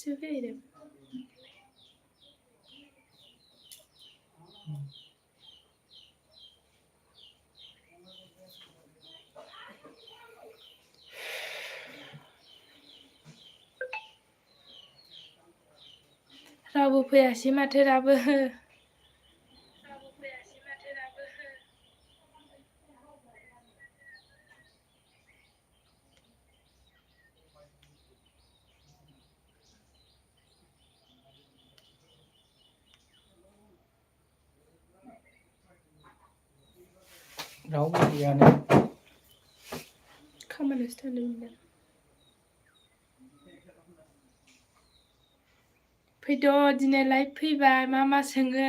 दासो फैदों रावबो फैयासै माथो दाबो रावबो गैयानो खामानियावसो थांदोंमोन फैद' दिनै लाइभ फैबाय मा सोङो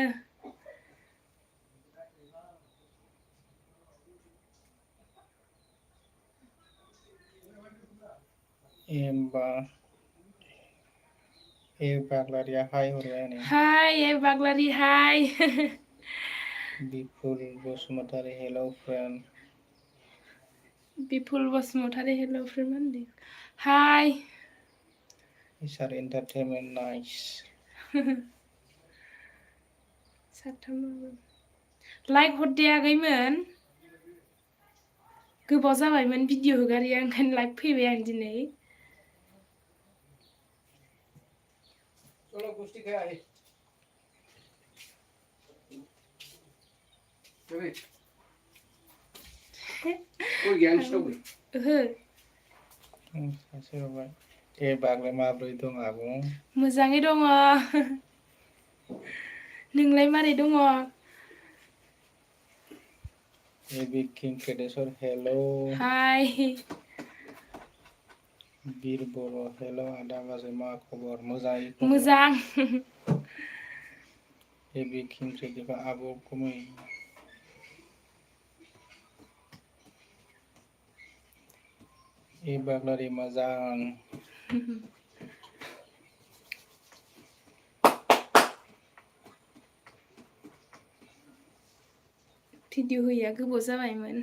बाग्लारिया हाय हरबाय नै हाय बाग्लारि हाय Bipul Basumatary hello friend Bipul Basumatary hello friend होनदों हाय इसार एन्टारटेनमेन्ट नाइस साथामाबो लाइक हरदे आगैमोन गोबाव जाबायमोन भिडिअ होगारिया ओंखायनो लाइभ फैबाय आं दिनै चलो कुश्ती खेला है चले कोई ज्ञान स्टॉप ओहो सासे हरबाय बाग्लाय माब्रै दं आबौ मोजाङै दङ नोंलाय मारै दङ बिग किं क्रेडेसर हेलौ हाय बीर बर' हेलौ आदा बाजै मा खबर मोजाङै खबर मोजां बिग किं क्रेडेसर आबौ गुमै बाग्लारि मोजां भिडिअ होया गोबाव जाबायमोन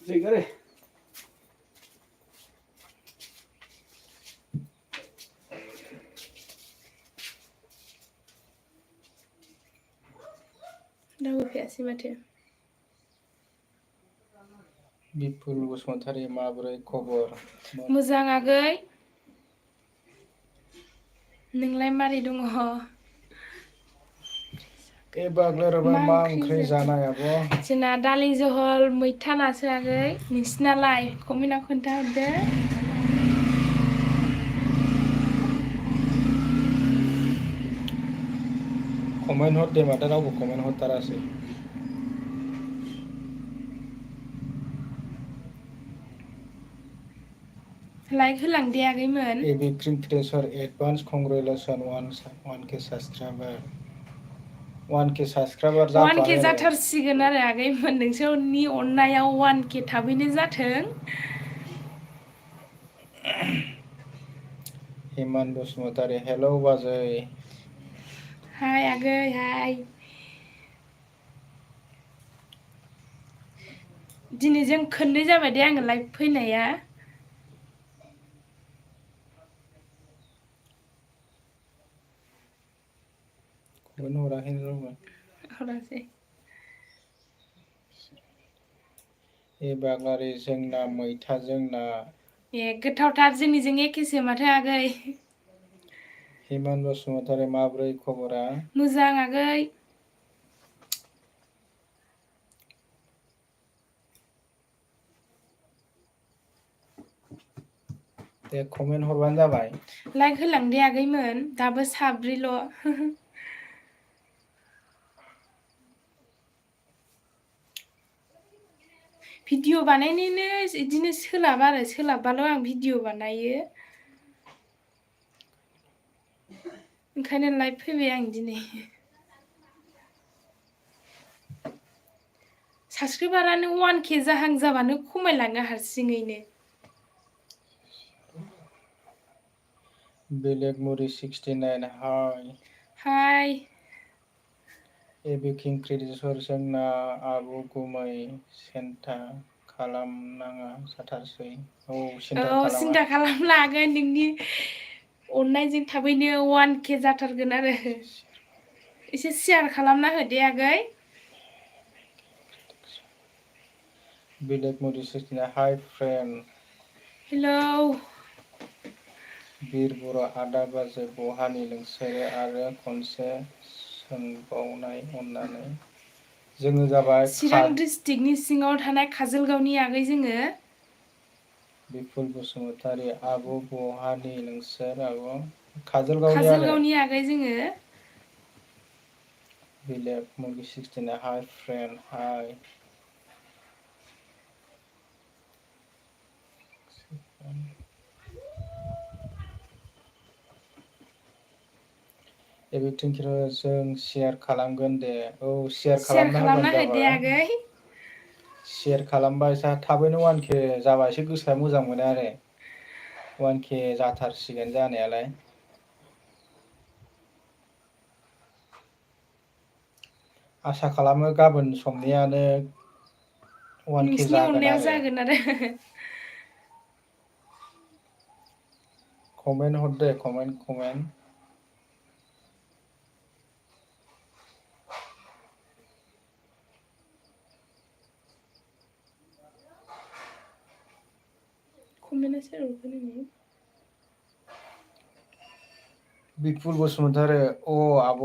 जैगारे रावबो फैयासै माथो बिपुल बसुमतारी माबोरै खबर मोजां आगै नोंलाय मारै दङ बाग्लारिबा मा ओंख्रि जानाय आब' जोंना दालि जहल मैथा नासो आगै नोंसिनालाय कमेन्टआव खोन्थाहरदो कमेन्ट हरदे माथो रावबो कमेन्ट हरथारासै लाइक होलांदे आगैमोन बिग किं क्रेडेसर advance congratulation 1K subscriber 1K subscriber 1K जाथ'वाखै जाथारसिगोन आरो आगैमोन नोंसोरनि अननायाव 1K थाबैनो जाथों हिमान बसुमतारी हेलौ बाजै हाय आगै हाय दिनैजों खननै जाबाय दे आङो लाइभ फैनाया कमेन्ट हराखैनो रावबो हरासै बाग्लारि जोंना मैथाजों ना गोथावथार जोंनिजों एखेसो माथो आगै हिमान बसुमतारी माब्रै खबरा मोजां आगै दे कमेन्ट हरबानो जाबाय लाइक होलांदे आगैमोन दाबो साब्रैल' भिडिअ बानायनोनो बिदिनो सोलाबा आरो सोलाबबाल' आं भिडिअ बानायो ओंखायनो लाइभ फैबाय आं दिनै साबस्क्राइबारानो 1K जाहां जाबानो खमायलाङो हारसिङैनो बेलेग मुरि 69 हाय हाय बिग किं क्रेडेसर जोंना आबु गुमै सेन्टा खालामनाङा जाथारसै सिन्था खालामा सिन्था खालामला आगै अननायजों थाबैनो 1K जाथारगोन आरो एसे शेयार खालामना हो दे आगै Monisha, hi friend. Hello. बिरबर आदा बाजै बहानि नोंसोरो आरो खनसे सोंबावनाय अननानै जोङो जाबाय चिरां डिस्ट्रिक्टनि सिङाव थानाय काजलगावनि आगै जोङो बिपुल बसुमतारी आब' बहानि नोंसोर आब' काजलगावनि आगै जोङो Monisha, hi friend, hi. Everything जों शेयार खालामगोन दे औ शेयार खालामना होबानो हो दे जाबाय आगै शेयार खालामबा एसे थाबैनो 1K जाबा एसे गोसोआ मोजां मोनो आरो 1K जाथारसिगोन जानायालाय आसा खालामो गाबोन समनियानो 1K नोंसिनि जागोन अननायाव आरो जागोन आरो कमेन्ट हरदे कमेन्ट कमेन्टआ सोर हरखो बिपुल बसुमतारी अ आब'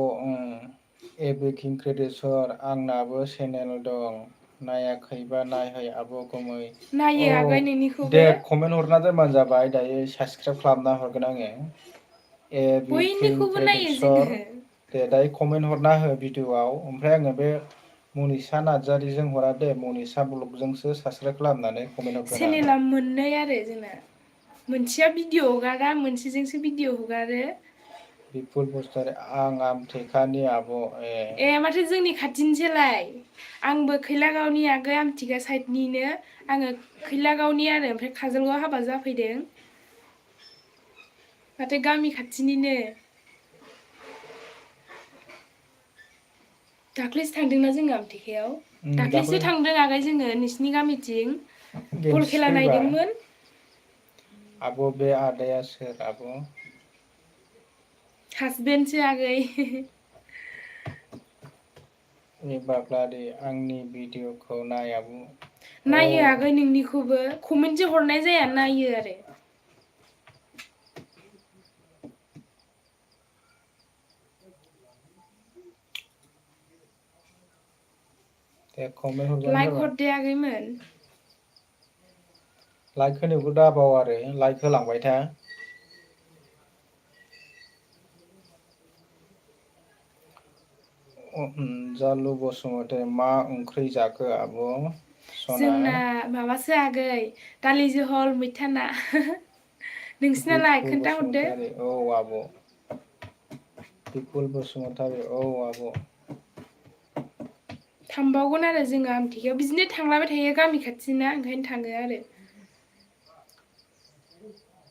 एबेकिं क्रेडिसर आंनाबो चेनेल दं नायाखैबा नायहै आब' गुमै नायो आगै औ नोंनिखौबो दे कमेन्ट हरना दोनबानो जाबाय दायो साबसक्राइब खालामना हरगोन आङो एबेकिं बयनिखौबो नायो क्रेडिसर जोङो दे दायो कमेन्ट हरना हो भिडिअ'आव ओमफ्राय आङो बे मनिसा नार्जारिजों हरा दे मनिसा ब्लगजोंसो साबसक्राइब खालामनानै कमेन्ट हरगोन आं चेनेला मोननै आरो जोंना मोनसेया भिडिअ हगारा मोनसेजोंसो भिडिअ हगारो बिपुल बसुमतारी आं आमथेखानि आब' ए माथो जोंनि खाथिनिसोलाय आंबो खैलागावनि आगै आमथिगा साइडनिनो आङो खैलागावनि आरो ओमफ्राय काजलगाव हाबा जाफैदों माथो गामि खाथिनिनो दाख्लैसो थांदोंना जोङो आमथेखायाव दाख्लैसो दाख्लै थांदों आगै जोङो नोंसिनि गामिथिं बल गेमस्रि खेला फैबा नायदोंमोन आब' बे आदाया सोर आब' हासबेन्डसो आगै ए बाग्लारि आंनि भिडिअ'खौ नाय आब' नायो आगै नोंनिखौबो कमेन्टसो हरनाय जाया नायो आरो दे कमेन्ट हरबानो लाइक जाबाय हरदे आगैमोन लाइक होनोबो दाबाव आरो लाइक होलांबाय था जालु बसुमतारी मा ओंख्रि जाखो आब' सना जोंना माबासो आगै दालि जहल मैथा ना नोंसिनालाय बिपुल खोन्थाहरदो बसुमतारी औ आब' बिपुल बसुमतारी औ आब' थांबावगोन आरो जोङो आमथेखायाव बिदिनो थांलाबाय थायो गामि खाथिना ओंखायनो थाङो आरो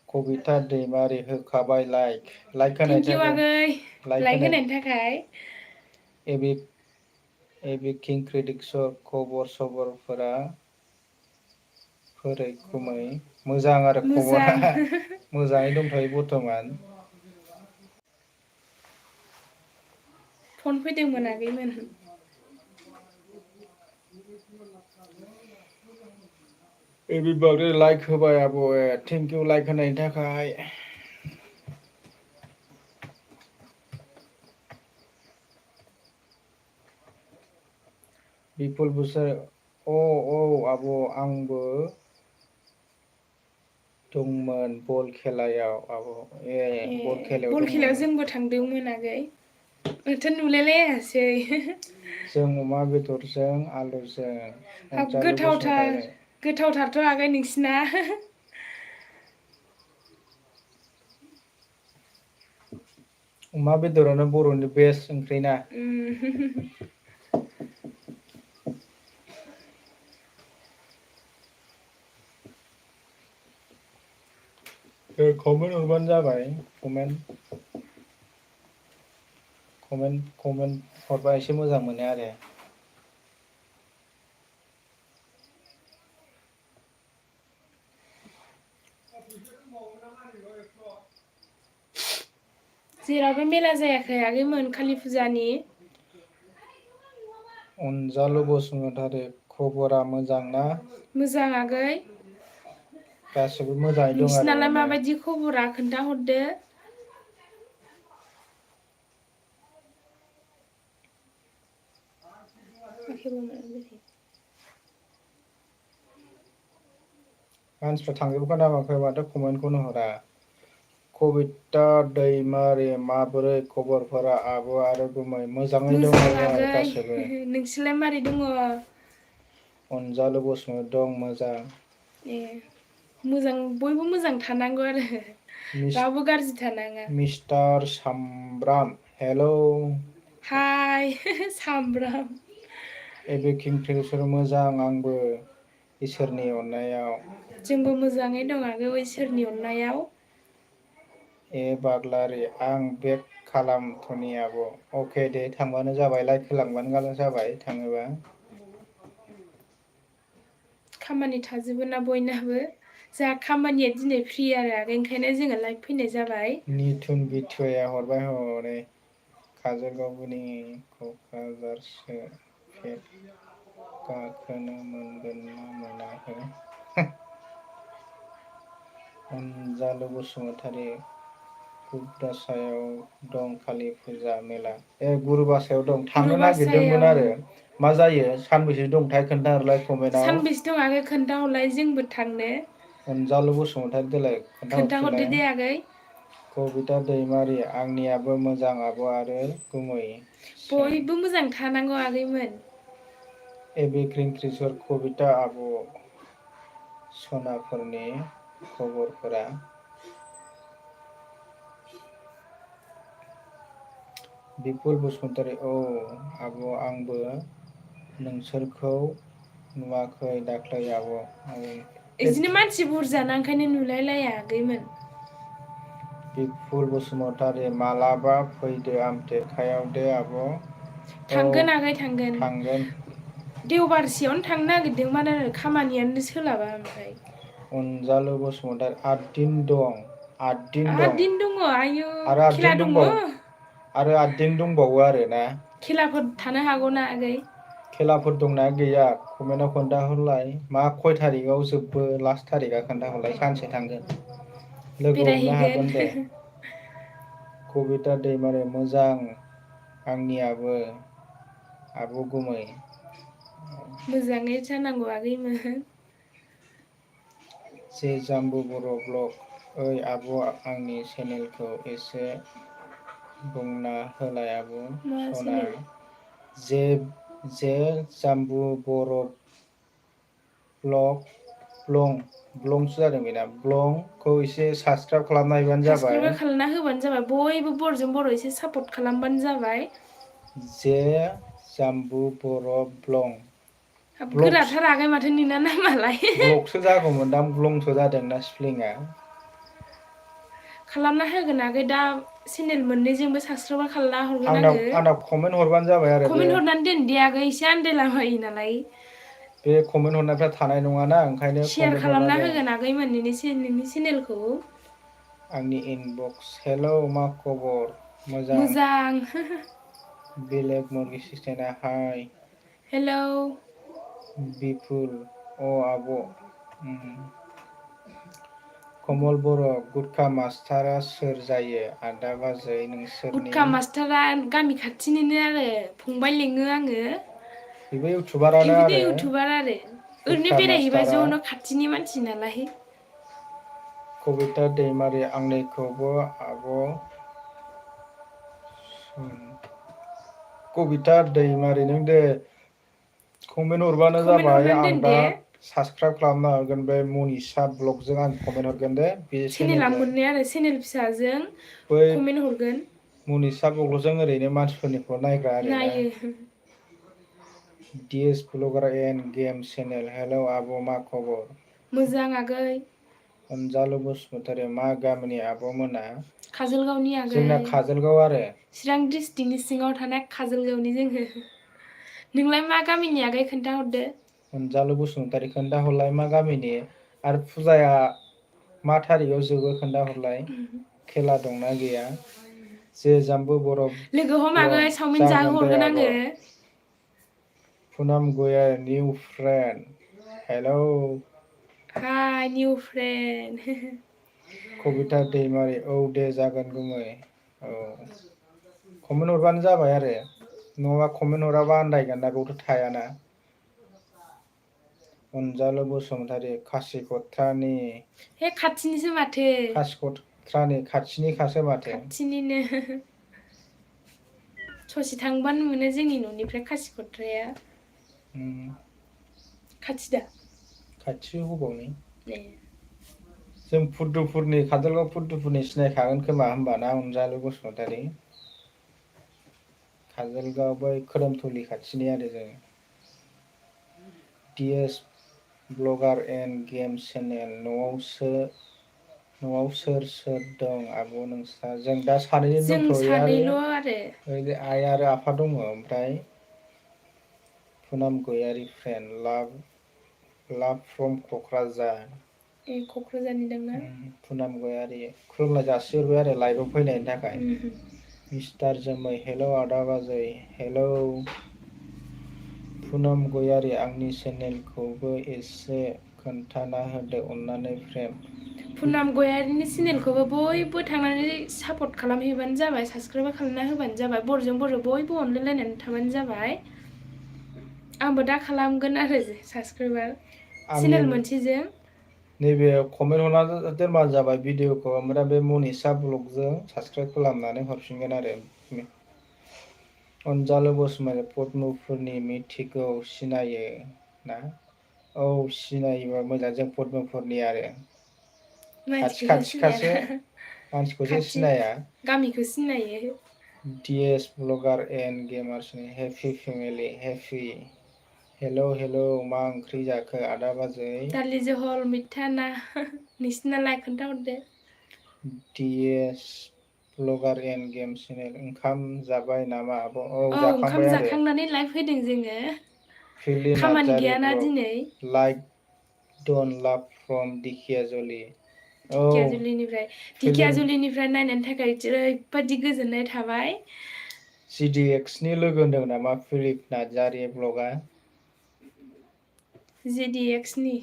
कबिता दैमारि होखाबाय लाइक होनायनि थेंकिउ थाखाय आगै लाइक लाइक होनाय होनायनि थाखाय एबेकिं क्रेडिसर खबर सबरफोरा खुमै मोजां आरो मोजां खबरा मोजाङै दंथ'यो बर्थमान फन फैदोंमोन आगैमोन एभ्रिबडि लाइक होबाय आब' थेंकिउ लाइक होनायनि थाखाय बिपुल बसुमतारी औ आब' आंबो दंमोन बल खेलायाव आब' बल खेलायाव जोंबो थांदोंमोन आगै माथो नुलायलायासै जों अमा बेदरजों आलुजों हाब अनजालु बसुमतारी गोथावथारथ' आगै नोंसिना अमा बेदरानो बर'नि बेस्ट ओंख्रि ना कमेन्ट हरबानो जाबाय कमेन्ट हरबा एसे मोजां मोनो आरो जेरावबो मेला जायाखै आगैमोन कालि फुजानि? अनजालु बसुमतारी खबरा मोजां ना? मोजां आगै। गासिबो मोजाङै दं आरो नोंसिनालाय माने। माबायदि खबरा खोन्थाहरदो। मानसिफ्रा थांजोबखोना माखो माथो कमेन्टखौनो हरा। कबिता दैमारि माबोरै खबरफोरा आब' आरो गुमै? मोजाङै दङ मोजां आरो आगै गासैबो। नोंसोरलाय मारै दङ? अनजालु बसुमतारी दं मोजां। ए मोजां बयबो मोजां थानांगौ आरो। रावबो गाज्रि थानाङा। मिस्टार सामब्राम हेलौ। हाय सामब्राम। मोजां आंबो इसोरनि अननायाव। जोंबो मोजाङै दं आगै इसोरनि अननायाव। ए बाग्लारि आं बेक खालामथ'नि आब'। अके दे थांबानो जाबाय लाइक होलांबानो जाबाय थाङोबा। खामानि थाजोबो ना बयनाबो। जोंहा खामानिया दिनै फ्रि आरो आगै ओंखायनो जोङो लाइभ फैनाय जाबाय। निथुन बिथुया हरबाय हनै। काजलगावनि क'क्राझारसो गाखोनो मोनगोन ना मोना हो? अनजालु बसुमतारी गुरुबासायाव दं कालि फुजा मेला। ए गुरुबासायाव दं थांनो नागिरदोंमोन गुरुबासायाव आरो मा जायो सानबैसे दंथाय खोन्थाहरलाय कमेन्टआव। सानबेसे दं आगै खोन्थाहरलाय जोंबो थांनो। अनजालु बसुमतारी देलाय खोन्थाहरदो खोन्थाहरफिनलाय। दे आगै कबिता दैमारि आंनियाबो मोजां आब' आरो गुमै। बयबो मोजां थानांगौ आगैमोन। एबि ख्रिंखृंचर कबिता आब'। सनाफोरनि खबरफोरा? बिपुल बसुमतारी औ आब' आंबो नोंसोरखौ नुवाखै दाख्लै आब'। बिदिनो मानसि बुरजाना ओंखायनो नुलायलाया आगैमोन। बिपुल बसुमतारी मालाबा फैदो आमटेखायाव दे आब'। औ थांगोन आगै थांगोन। थांगोन देवबारसेयावनो थांनो नागिरदोंमोन आरो खामानियानो सोलाबा ओमफ्राय। अनजालु बसुमतारी 8 दिन दं। 8 दिन आद दं दङ आयु आरो 8 खेला दिन दङ दंबावो। आरो 8 दिन दंबावो आरोना। खेलाफोर थानो हागौना आगै। खेलाफोर दंना गैया कमेन्टआव खोन्थाहरलाय मा खय थारिखआव जोबबो लास्ट थारिकआ खोन्थाहरलाय सानसे थांगोन लोगो हमनो बेरायहैगोन हागोन दे। कबिता दैमारि मोजां आंनियाबो आब' गुमै। मोजाङै जानांगौ आगैमोन। जे जाम्बु बर' ब्लग ओइ आब' आंनि चेनेलखौ एसे बुंना होलाय आब' मा सना। चेनेल जे जाम्बु बर' ब्लंसो जादों बेना ब्लंखौ एसे साबसक्राइब खालामना हैबानो जाबाय। साबसक्राइब खालामना होबानो जाबाय बयबो बर'जों बर' एसे सापर्ट खालामबानो जाबाय। जे जाम्बु बर' ब्लं। हाब गोराथार आगै माथो नोंना नामालाय। ब्लकसो जागौमोनदां ब्लंसो जादोंना स्पेलिंआ। खालामना होगोन आगै दा चेनेल मोननैजोंबो साबसक्राइब खालामना हरगोन आंनाव आङो आंनाव कमेन्ट हरबानो जाबाय आरो बे कमेन्ट हरनानै दोन दे आगै एसे आन्दायलाबायो नालाय। बे कमेन्ट हरनायफ्रा थानाय नङाना ओंखायनो कमेन्ट हरना दोन। आगैमोन नोंनि चेनेलखौ। आंनि इनबक्स हेलौ मा खबर मोजां। बेलेग हाय। हेलौ। बिपुल अ आब'। कमल बर' गुटखा मास्टारा सोर जायो आदा बाजै नोंसोरनि? मास्टारा गामि खाथिनिनो आरो फंबाय लिङो आङो। बेबो इउटुबारानो बिदिनो आरो इउटुबार आरो ओरैनो गुटखा बेरायहैबा मास्टारा ज'नो खाथिनि मानसि नालाय। कबिता दैमारि आंनिखौबो आब' कबिता दैमारि नों दे कमेन्ट हरबानो कमेन्ट जाबाय हरनानै आं दोन दा दे साबसक्राइब खालामना होगोन बे मनिसा ब्लगजों आं कमेन्ट हरगोन दे। बे चेनेला चेनेलजों मोननै आरो चेनेल फिसाजों बै कमेन्ट हरगोन। मनिसा ब्लगजों ओरैनो मानसिफोरनिखौ नायग्रा आरोना। नायो blogger and game channel hello आब' मा खबर? मोजां आगै। अनजालु बसुमतारी मा गामिनि आब' मोना? काजलगावनि जोंना आगै काजलगाव आरो। चिरां डिस्ट्रिक्टनि सिङाव थानाय काजलगावनि जोङो। नोंलाय मा गामिनि आगै खोन्थाहरदो? अनजालु बसुमतारी खोन्थाहरलाय मा गामिनि आरो फुजाया मा थारिखआव जोबो खोन्थाहरलाय खेला दंना गैया? जे जाम्बु बर' लोगो हम आगै ब्लग चावमिन जागोन दे जाहोहरगोन आब'। आङो। Punam Goyary new friend hello. Hi new friend. Kabita Daimari औ दे जागोन गुमै औ। कमेन्ट हरबानो जाबाय आरो नङाबा कमेन्ट हराबा आन्दायगोन ना बेयावथ' थायाना। अनजालु बसुमतारी खासिक'त्रानि हे खाथिनिसो माथो। खासिक'त्रानि खाथिनिखासो माथो। खाथिनिनो ससे थांबानो मोनो जोंनि न'निफ्राय खासिक'त्राया। खाथिदा? खाथि अबावनि? ए। जों फुद्दुपुरनि काजलगाव फुद्दुपुरनि सिनायखागोन खोमा होमबाना अनजालु बसुमतारी? काजलगाव बै खोदोमथलि खाथिनि आरो जों। DS blogger and game channel न'आव सोर सोर दं आब' नोंस्रा? जों दा सानैजों जों दंथ'यो सानैल' आरो आरो आइ आरो आफा दङ ओमफ्राय पुनाम गयारि फ्रेन्ड लाभ फ्रम क'क्राझार। ए क'क्राझारनि दांना? पुनाम गयारि खुलुमनाय जासिहरबाय आरो लाइभआव फैनायनि थाखाय। मिस्टार जोमै हेलौ आदा बाजै हेलौ। पुनम गयारि आंनि चेनेलखौबो एसे खोन्थाना होदो अननानै फ्रेन्ड। पुनाम गयारिनि चेनेलखौबो बयबो थांनानै सापर्ट खालामहैबानो जाबाय साबसक्राइब खालामना होबानो जाबाय बरजों बर बयबो अनलायलायनानै थाबानो जाबाय। आंबो दा खालामगोन आरो साबसक्राइबार आंनि चेनेल मोनसेजों। नैबे कमेन्ट हरना दोनबानो जाबाय भिडिअखौ ओमफ्राय बे मनिसा ब्लगजों साबसक्राइब खालामनानै हरफिनगोन आरो। अनजालु बसुमतारी पद्मपुरनि मिथिखौ सिनायो ना? औ सिनायोबा मोजां जों पद्मपुरनि आरो। खाथि मानसिखौसो खाथिखासो सिनाया मानसिखौसो खाथि सिनाया। गामिखौ सिनायो। डिएस ब्लगार एन्ड गेमार्सनि happy family happy. Hello hello मा ओंख्रि जाखो आदा बाजै? दालि जहल मैथा ना नोंसिनालाय खोन्थाहरदो। DS blogger and game channel ओंखाम जाबाय नामा? औ ओंखाम जाखांबाय आरो जाखांनानै लाइभ फैदों जोङो। फिलि खामानि नार्जारि गैयाना दिनै ब्लग लाइक दन लाभ फ्रम दिकियाजुलि। ढेकियाजुलिनिफ्राय फिलिम ढेकियाजुलिनिफ्राय नायनायनि थाखाय ओरैबादि गोजोननाय थाबाय। सिडि एक्सनि लोगो होनदों नामा फिलिप नार्जारि ब्लगआ? जिडि एक्सनि।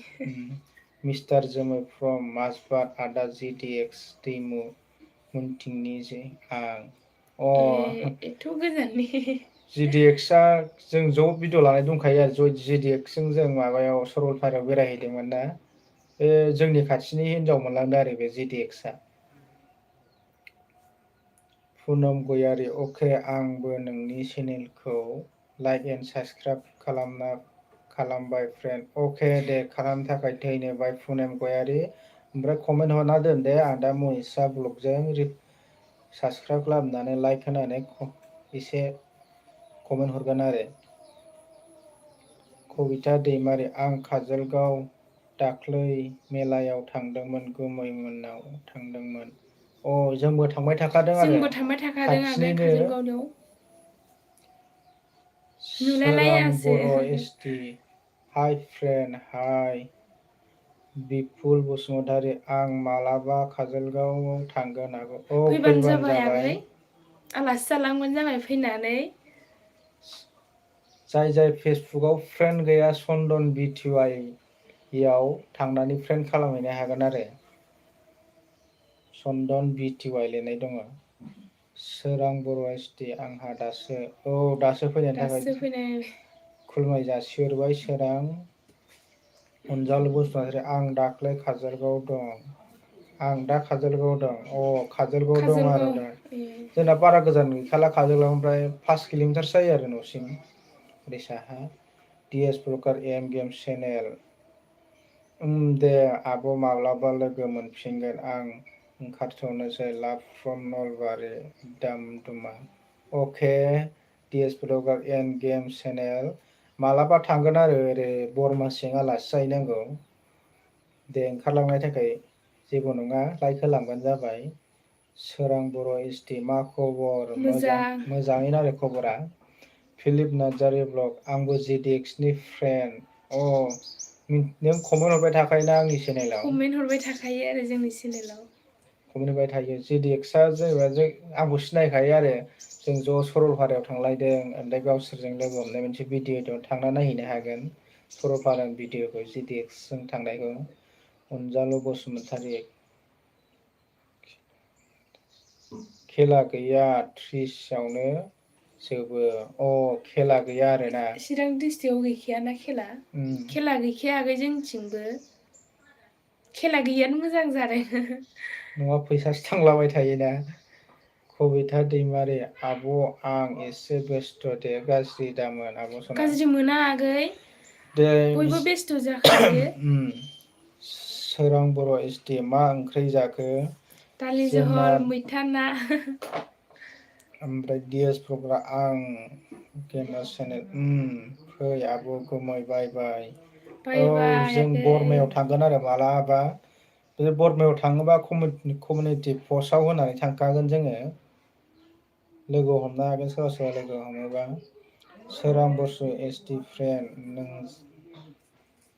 मिस्टार जोमै फ्रम माजबाद आदा जिडि एक्स दैमु मोनथिंनि जे आं अ एथ' गोजाननि जिडि एक्सआ जों ज' भिडिअ लानाय दंखायो आरो जिडि एक्सजों जों माबायाव सरलपारायाव बेरायहैदोंमोन ना। बे जोंनि खाथिनि हिनजाव मोनलांदों आरो बे जिडि एक्सआ। पुनम गयारि अके आंबो नोंनि चेनेलखौ लाइक एन्ड साबसक्राइब खालामबाय फ्रेन्ड अके दे खालामनो थाखाय धन्यबाद पुनेम गयारि। ओमफ्राय कमेन्ट हरना दोन दे आं दा मनिसा ब्लगजों साबसक्राइब खालामनानै लाइक होनानै एसे कमेन्ट हरगोन आरो। कबिथा दैमारि आं काजलगाव दाख्लै मेलायाव थांदोंमोन गुमै मोननाव थांदोंमोन। अ जोंबो थांबाय थाखादों आरो जोंबो थांबाय थाखादों आगै खाथिनिनो। काजलगावनियाव सोरां नुलायलायासो Bodo' ST hi friend hi. Bipul Basumatary आं मालाबा काजलगावआव थांगोन आब'। औ फैबानो जाबाय। आलासि जालांबानो जाबाय फैनानै। जाय जाय फेसबुकाव फ्रेन्ड गैया चन्दन बिटिवाइ याव थांनानै फ्रेन्ड खालामहैनो हागोन आरो। चन्दन बिटिवाइ लिरनाय दङ। सोरां बर' एसटि आंहा दासो फैनायनि दासो थाखाय फैनाय खुलुमनाय जासिहरबाय सोरां अनजालु बसुमतारी आं दाख्लै काजलगाव दं। आं दा काजलगाव दं काजलगाव दं आरो दा जोंना बारा गोजान गैखाला काजलगावनिफ्राय 5 किल'मिटारसो जायो आरो न'सिम। ओरै साहा DS blogger M game channel दे आब' माब्लाबा लोगो मोनफिनगोन आं ओंखारथ'नोसै लाभ फ्रम नलबारि दामदुमा अके DS blogger and game channel मालाबा थांगोन आरो ओरै बरमासिं आलासि जाहैनांगौ। दे ओंखारलांनायनि थाखाय जेबो नङा लाइक होलांबानो जाबाय। सोरां बर' एसटि मा खबर मोजाङैनो आरो खबरा। फिलिप नार्जारि ब्लग आंबो जेडिएक्सनि फ्रेन्ड नों कमेन्ट हरबाय थाखायोना आंनि चेनेलाव कमेन्ट हरबाय थाखायो आरो जोंनि चेनेलाव। कमेन्ट होबाय थायो जिडिएक्सआ जेनेबा जों आंखौ सिनायखायो आरो जों ज' सरलपारायाव थांलायदों ओमफ्राय गावसोरजों लोगो हमनाय मोनसे भिडिअ दं थांना नायहैनो हागोन सरलपारानि भिडिअखौ जिडिएक्सजों थांनायखौ अनजालु बसुमतारी खेला गैया 30आवनो जोबो खेला गैया आरोना चिरां डिस्ट्रिक्टआव गैखायाना खेला गैखाया आगै जोंनिथिंबो खेला गैयिआनो मोजां जादों नङा फैसासो थांलाबाय थायोना कबिथा दैमारि आब' आं एसे बेस्थ' दे गाज्रि दामोन आब' सना गाज्रि मोना आगै दे बयबो बेस्थ' जाखायो सोरां बर' एसटि मा ओंख्रि जाखो दालि जोंना जहल मैथा ना ओमफ्राय डिएसप्रफ्रा आं गेमार चेनेल फै आब' गुमै बाय बाय बाय बाय जों आगै बरमायाव थांगोन आरो मालाबा बे बरमायाव थाङोबा कमिउनिटि पस्टआव होनानै थांखागोन जोङो लोगो हमनो हागोन सोरबा सोरबा लोगो हमोबा सोरां बसु एसटि फ्रेन्ड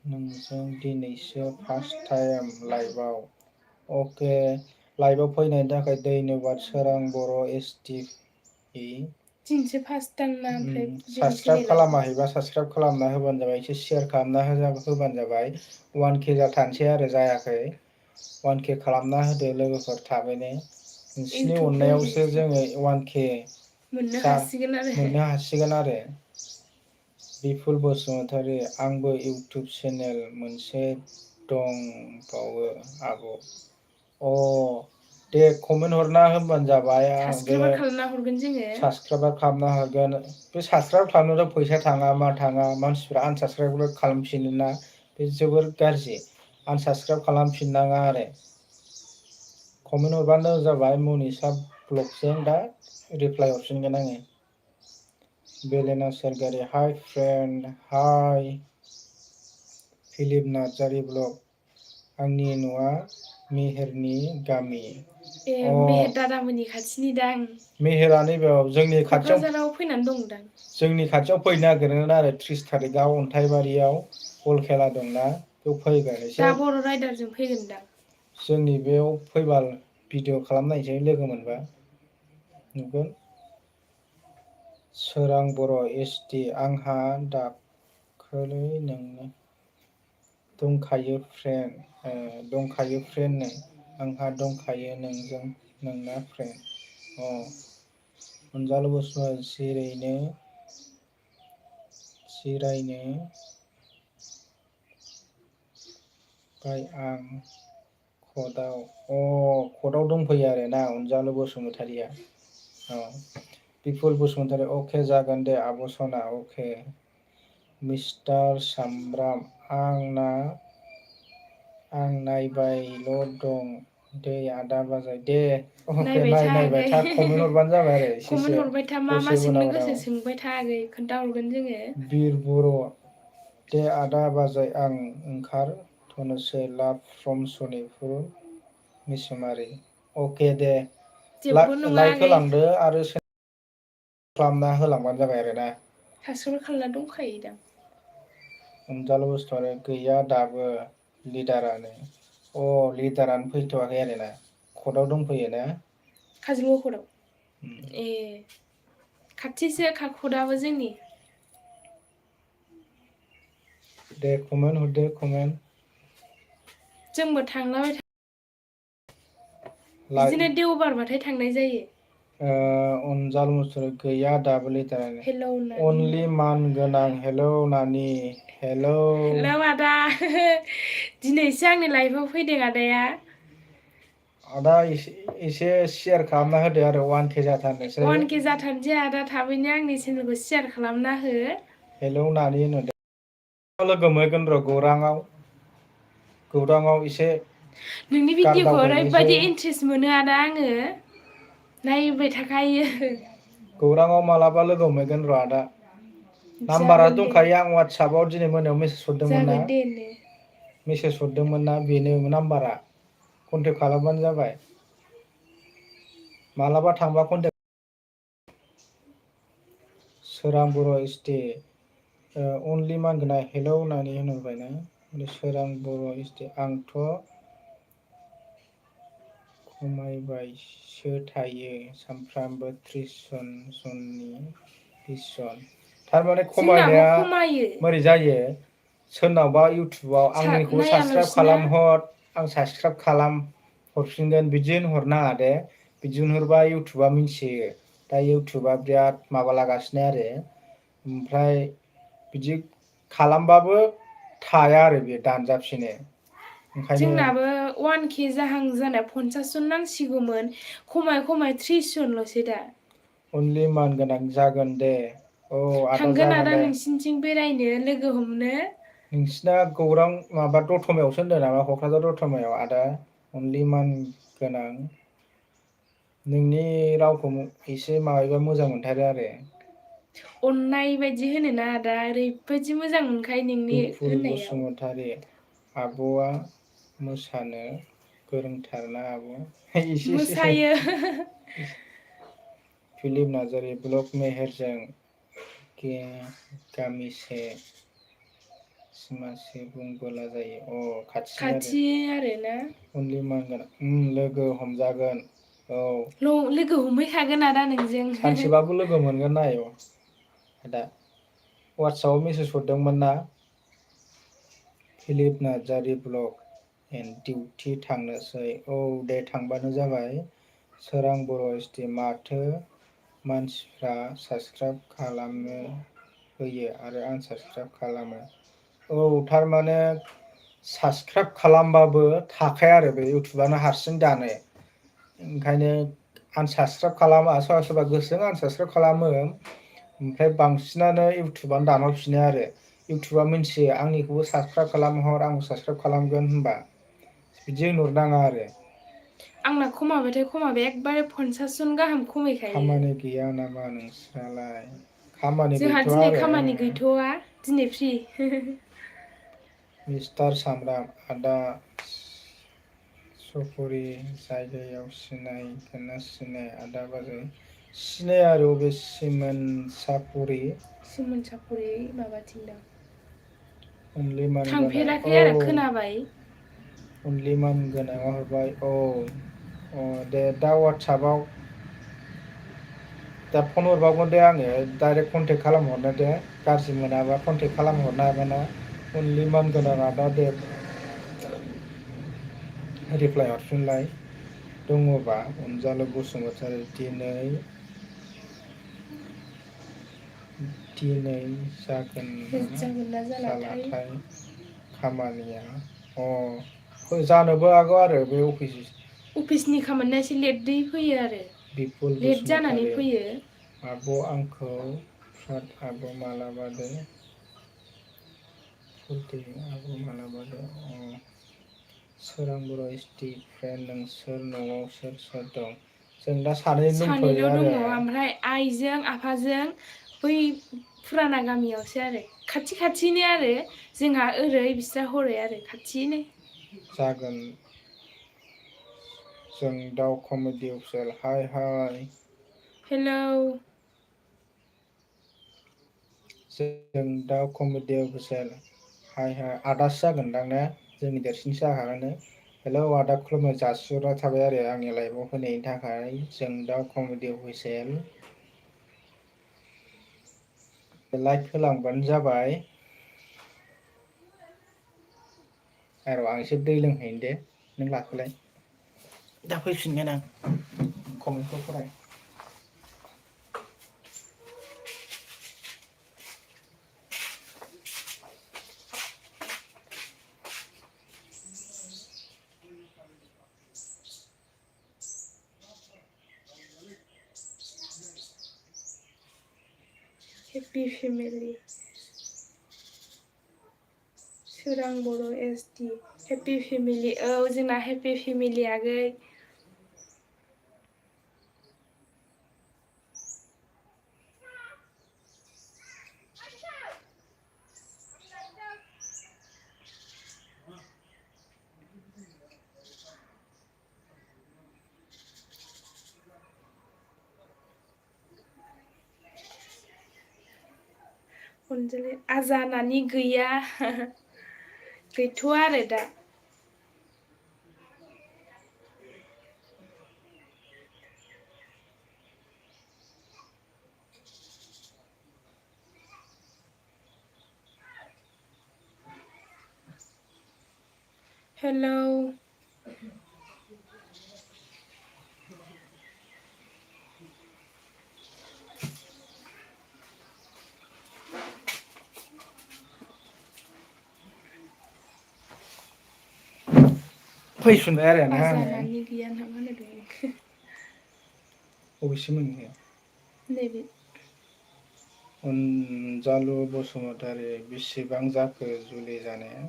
नोंजों दिनैसो फार्स्ट टाइम लाइभआव अके लाइभआव फैनायनि थाखाय धन्यबाद सोरां बर' एसटि दिनैसो फार्स्ट दांना ओमफ्राय जोंनि साबसक्राइब चेनेलाव खालामाखैबा साबसक्राइब खालामना होबानो जाबाय एसे सेयार खालामना होबानो जाबाय 1K जाथारनोसै आरो जायाखै 1K खालामना होदो लोगोफोर थाबैनो नोंसिनि इउटुबाव अननायावसो जोङो 1K मोननो हासिगोन आरो मोननो हासिगोन आरो बिपुल बसुमतारी आंबो इउटुब चेनेल मोनसे दंबावो आब' दे कमेन्ट हरना होबानो जाबाय आं बे साबसक्राइबार खालामना हरगोन जोङो साबसक्राइबार खालामना हरगोन बे साबसक्राइब खालामनोथ' फैसा थाङा मा थाङा मानसिफ्रा आनसाबसक्राइब खालामफिनोना बे जोबोर गाज्रि आनसाबसक्राइब खालामफिननाङा आरो कमेन्ट हरबानो जाबाय मनिसा ब्लगजों दा रिप्लाय हरफिनगोन आङो बेलेना सरगारि हाय फ्रेन्ड हाय फिलिप नार्जारि ब्लग आंनि न'आ मेहेरनि गामि मेहेर दादामोननि खाथिनि दां मेहेरा नैबेयाव जोंनि खाथियाव फैनानै दंदां जोंनि खाथियाव फैनो नागिरदों आरो 30 थारिखआव अन्थाइबारियाव बल खेला दंना बेयाव फैगोन दा एसे बर' राइडारजों फैगोनदां जोंनि बेयाव फैबा भिडिअ खालामनायसै लोगो मोनबा नुगोन सोरां बर' एसटि आंहा दाखालै नोंनो दंखायो फ्रेन्ड आंहा दंखायो नोंजों नोंना फ्रेन्ड अनजालु बसुमतारी जिरायनो ओमफ्राय आं कर्टआव दंफैयो आरोना अनजालु बसुमतारिया बिपुल बसुमतारी अके जागोन दे आब' सना अके मिस्टार सामब्राम आं नायबायल' दं दै आदा बाजै दे अके नायबाय था नायबाय आगै था कमेन्ट हरबानो जाबाय आरो कमेन्ट एसेसो हरबाय था मा मा दसे सोंनो उनाव गोसो सोंबाय था आगै खोन्थाहरगोन जोङो बिर बर' दे आदा बाजै आं ओंखारथ'नोसै लाभ फ्रम सनितपुर मिसुमारि अके दे जेबो नङा लाइक आगै होलांदो आरो खालामना होलांबानो जाबाय आरोना साबसक्राइब खालामना दंखायो दां अनजालु बसुमतारी गैया दाबो लिडारानो फैथ'वाखै आरोना कर्टआव दंफैयो ना काजलगाव कर्टआव खाथिसो कर्टआबो जोंनि दे कमेन्ट हरदो कमेन्ट जोंबो थांलाबाय लाइक बिदिनो देवबारबाथाय थांनाय जायो अनजालु बसुमतारी गैया दाबो लिडारानो हेलौ नानि अनलि मान गोनां हेलौ नानि हेलौ आदा दिनैसो आंनि लाइफआव फैदों आदाया आदा एसे सेयार खालामना होदो आरो 1K जाथारनोसै 1K जाथारनोसै आदा थाबैनो आंनि चेनेलखौ सेयार खालामना हो हेलौ नानि होनहरदो लोगो मोनगोन र' गौराङाव एसे नोंनि गार भिडिअखौ दावबायनोसै ओरैबायदि इन्ट्रेस्ट मोनो आदा आङो नायबाय थाखायो गौराङाव मालाबा लोगो हमहैगोन र' आदा नाम्बारा जागोन दे दंखायो आं वाट्सएपाव दिनै मोनायाव मेसेज हरदोंमोन ना जागोन दे ने मेसेज हरदोंमोन ना बेनो नाम्बारा कन्टेक्ट खालामबानो जाबाय मालाबा थांबा कन्टेक्ट सोरां बर' एसटि अनलि मानगोना हेलौ नानि होनहरबायना सोरां बर' एसटि आंथ' खमायबायसो थायो सानफ्रामबो 30 जननि 20 जन थारमाने जोंनाबो खमायनाया खमायो मोरै जायो सोरनावबा इउटुबाव आंनिखौबो साबसक्राइब नायालासिना खालामहर आं साबसक्राइब खालाम हरफिनगोन बिदि होनहरनाङा दे बिदि होनहरबा इउटुबा मिथियो दा इउटुबा बिराद माबा लागासिनो आरो ओमफ्राय बिदि खालामबाबो थाया आरो बेयो दानजाफिनो ओंखायनो जोंनाबो 1K जाहां जानाय 50 जन नांसिगौमोन खमाय 30 जनल'सै दा अनलि मान गोनां जागोन दे औ थांगोन जागोन आदा दे नोंसिनिथिं बेरायनो लोगो हमनो नोंसिना गौरां माबा दतमायावसो होनदों नामा क'क्राझार दतमायाव आदा अनलि मान गोनां नोंनि रावखौ एसे माबायोबा मोजां मोनथारो आरो अननाय बायदि होनोना आदा ओरैबायदि मोजां मोनखायो नोंनि होननायाव बसुमतारी आब'आ मोसानो गोरोंथारना आब' एसे मोसायो फिलिप नार्जारि ब्लक मेहेरजों गामिसे सिमासे बुंबोला जायो खाथि आरोना अनलि मान गोनां लोगो हमजागोन औ लोगो हमहैखागोन आदा नोंजों सानसेबाबो लोगो मोनगोन ना आयौ आदा वाट्सआपआव मेसेज हरदोंमोन ना Philip Narzary blog and duty थांनोसै औ दे थांबानो जाबाय सोरां बर' एसटि माथो मानसिफ्रा साबसक्राइब खालामनो होयो आरो आनसाबसक्राइब खालामो औ थारमाने साबसक्राइब खालामबाबो थाखाया आरो बे इउटुबानो हारसिं दानो ओंखायनो आनसाबसक्राइब खालामा सोरबा सोरबा गोसोजों आनसाबसक्राइब खालामो ओमफ्राय बांसिनानो इउटुबानो दानहरफिनो आरो इउटुबा मिथियो आंनिखौबो साबसक्राइब खालामहर आंबो साबसक्राइब खालामगोन होनबा बिदि होनहरनाङा आरो आंना खमायबाथाय एकबारे 50 जन गाहाम खमायखायो खामानि गैया नामा नोंस्रालाय खामानि जोंहा गैथ'आ दिनै आरो खामानि गैथ'वा दिनै फ्रि मिस्टार सामब्राम आदा सफरि जायगायाव सिनायगोना सिनाया आदा बाजै सिनाया आरो अबे सिमोन साफरि सिमोन साफरि माबाथिं दां अनलि मान गोनां थांफेराखै औ आरो खोनाबाय अनलि मान गोनाङा हरबाय औ दे दा वाट्सआपाव दा फन हरबावगोन दे आङो डाइरेक्ट कनटेक्ट खालामहरनो दे गाज्रि मोनाबा कनटेक्ट खालामहरनो हागोन ना अनलि मान गोनां आदा दे रिप्लाय हरफिनलाय दङबा अनजालु बसुमतारी दिनै जागोन ना जालाथाय खामानिया जानोबो हागौ आरो बे अफिसनि खामानिया एसे लेटै फैयो आरो बिपुल लेट जानानै बसुमतारी फैयो आब' आंखौ फ्राद आब' मालाबानो आब' मालाबानो सोरां बर' एसटि फ्रेन्ड नोंसोर न'आव सोर सोर दं जों दा सानै सानैल' दंथ'यो दङ आरो ओमफ्राय आइजों आफाजों बै फुराना गामियावसो आरो खाथिनो आरो जोंहा ओरै बिस्रा हरै आरो खाथिनो जागोन जों दाउ कमेडि अफिसियेल हाय हेलौ जों दा कमेडि अफिसियेल हाय आदासो जागोनदां ने जोंनि देरसिनसो जाखागोन हेलौ आदा खुलुमनाय जासिहरनाय थाबाय आरो आंनि लाइफआव फैनायनि थाखाय जों दा कमेडि अफिसियेल लाइक होलांबानो जाबाय र' आं एसे दै लोंहैनि दे नों लाखोलाय दा फैफिनगोन आं कमेन्टखौ फराय हेपि फेमिलि सोरां बर' एसटि हेपि फेमिलि औ जोंना हेपि फेमिलि आगै अनजालि आजा नानि गैया गैथ'आ आरो दा हेलौ फैफिनबाय आरो ना आङो बाजानानै गैया नामा होनदों बबेसिम मोनहैखो नैबे अनजालु बसुमतारी बेसेबां जाखो जुलि जानाया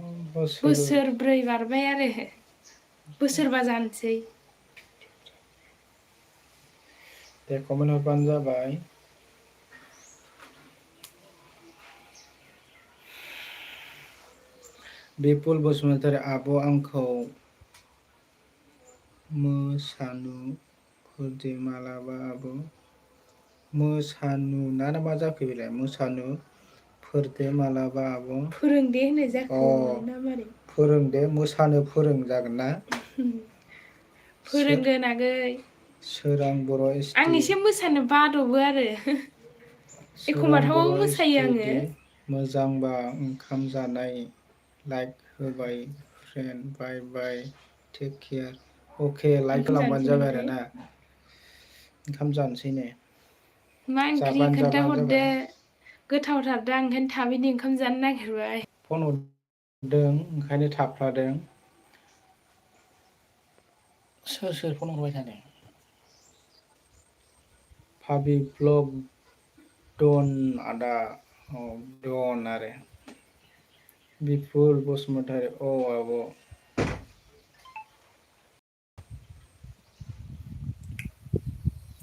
बोसोरब्रै बारबाय आरो बोसोरबा जानोसै दे कमेन्ट हरबानो जाबाय बिपुल बसुमतारी आब' आंखौ मोसानुफोरदे मालाबा आब' मोसानु ना मा जाखो बेलाय मोसानुफोरदे मालाबा आब' फोरोंदे होननाय अ जाखो ना मारै फोरोंदे मोसानो फोरों जागोन ना फोरोंगोन आगै सोरां बर' आं एसटि एसे मोसानो बादबो आरो सोरां एखमबाथ' बर' मोसायो एसटि आङो दि मोजांबा ओंखाम जानाय लाइक होबाय फ्रेन्ड बाय बाय टेक केयार अके लाइक ओंखाम होलांबानो जानोसै जाबाय नोंहाय आरोना ओंखाम जानोसै ने मा ओंख्रि जाबानो खोन्थाहरदो जाबाय गोथावथारदां ओंखायनो थाबैनो ओंखाम जानो नागिरबाय फन हरदों ओंखायनो थाबथादों सोर फन हरबाय थादों पाबि ब्लग डन आदा औ डन आरो बिपुल बसुमतारी औ आब'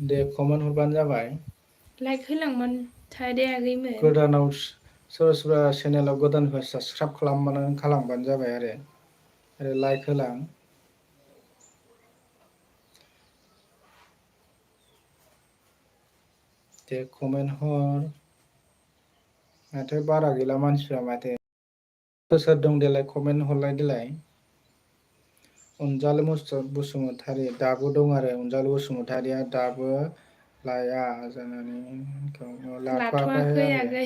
दे कमेन्ट हरबानो जाबाय लाइक होलांबानो थादे आगैमोन गोदानाव सोरबा सोरबा चेनेलाव गोदाननिफ्राय साबसक्राइब खालामबानो जाबाय आरो लाइक होलां दे कमेन्ट हर माथो बारा गैला मानसिफ्रा माथो सोर दं देलाय कमेन्ट हरलाय देलाय अनजालु बसुमतारी दाबो दं आरो अनजालु बसुमतारिया दाबो लाया जानानै लाथ'वाखै आरो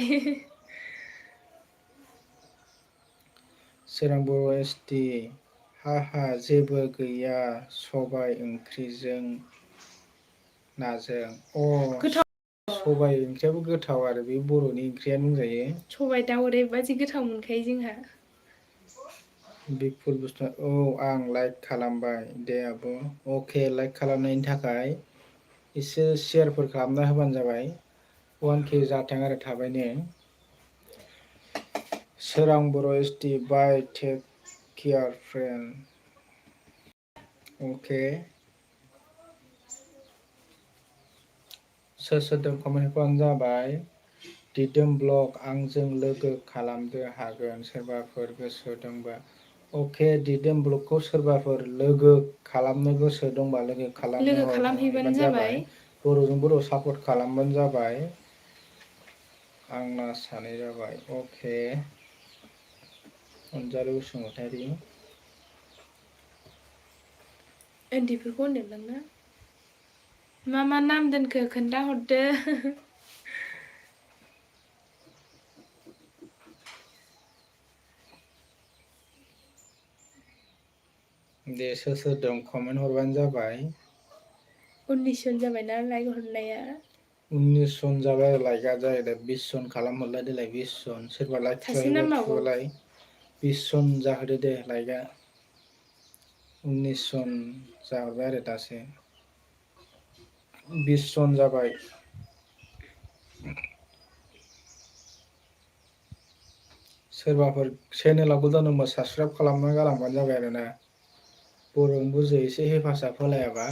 सोरां बर' एसटि हा जेबो गैया सबाय ओंख्रिजों नाजों गोथाव सबाय ओंख्रियाबो गोथाव आरो बे बर'नि ओंख्रियानो बुंजायो सबाय दाउ ओरैबादि गोथाव मोनखायो जोंहा बिपुल औ आं लाइक खालामबाय दे आब' अके लाइक खालामनायनि थाखाय एसे सेयारफोर खालामना होबानो जाबाय 1K जाथों आरो थाबैनो सोरां बर' एसटि बाय टेक केयार फ्रेन्ड अके सोर दं कमेन्ट हरबानो जाबाय दिदोम ब्लग आंजों लोगो खालामदो हागोन सोरबाफोर गोसो दंबा अके दिदोम ब्लगखौ सोरबाफोर लोगो खालामनो गोसो दंबा लोगो खालामहैबानो जाबाय बर'जों बर' सापर्ट खालामबानो जाबाय आंना सानै जाबाय अके अनजालु बसुमतारी उन्दैफोरखौ होनदोंदां ना मा नाम दोनखो खोन्थाहरदो दे सोर दं कमेन्ट हरबानो जाबाय 19 जन जाबायना लाइक हरनाया 19 जन जाबाय लाइकआ जाहैदों 20 जन खालामहरलाय देलाय 20 जन सोरबा लाइक सासे थुबाय नांबावगौ थुबालाय 20 जन जाहोदो दे लाइकआ 19 जन जाहरबाय आरो दासो 20 जन जाबाय सोरबाफोर चेनेलाव गोदान दंबा साबसक्राइब खालामना गालांबानो जाबाय आरोना बर'नि बुरजो एसे हेफाजाब होलायाबा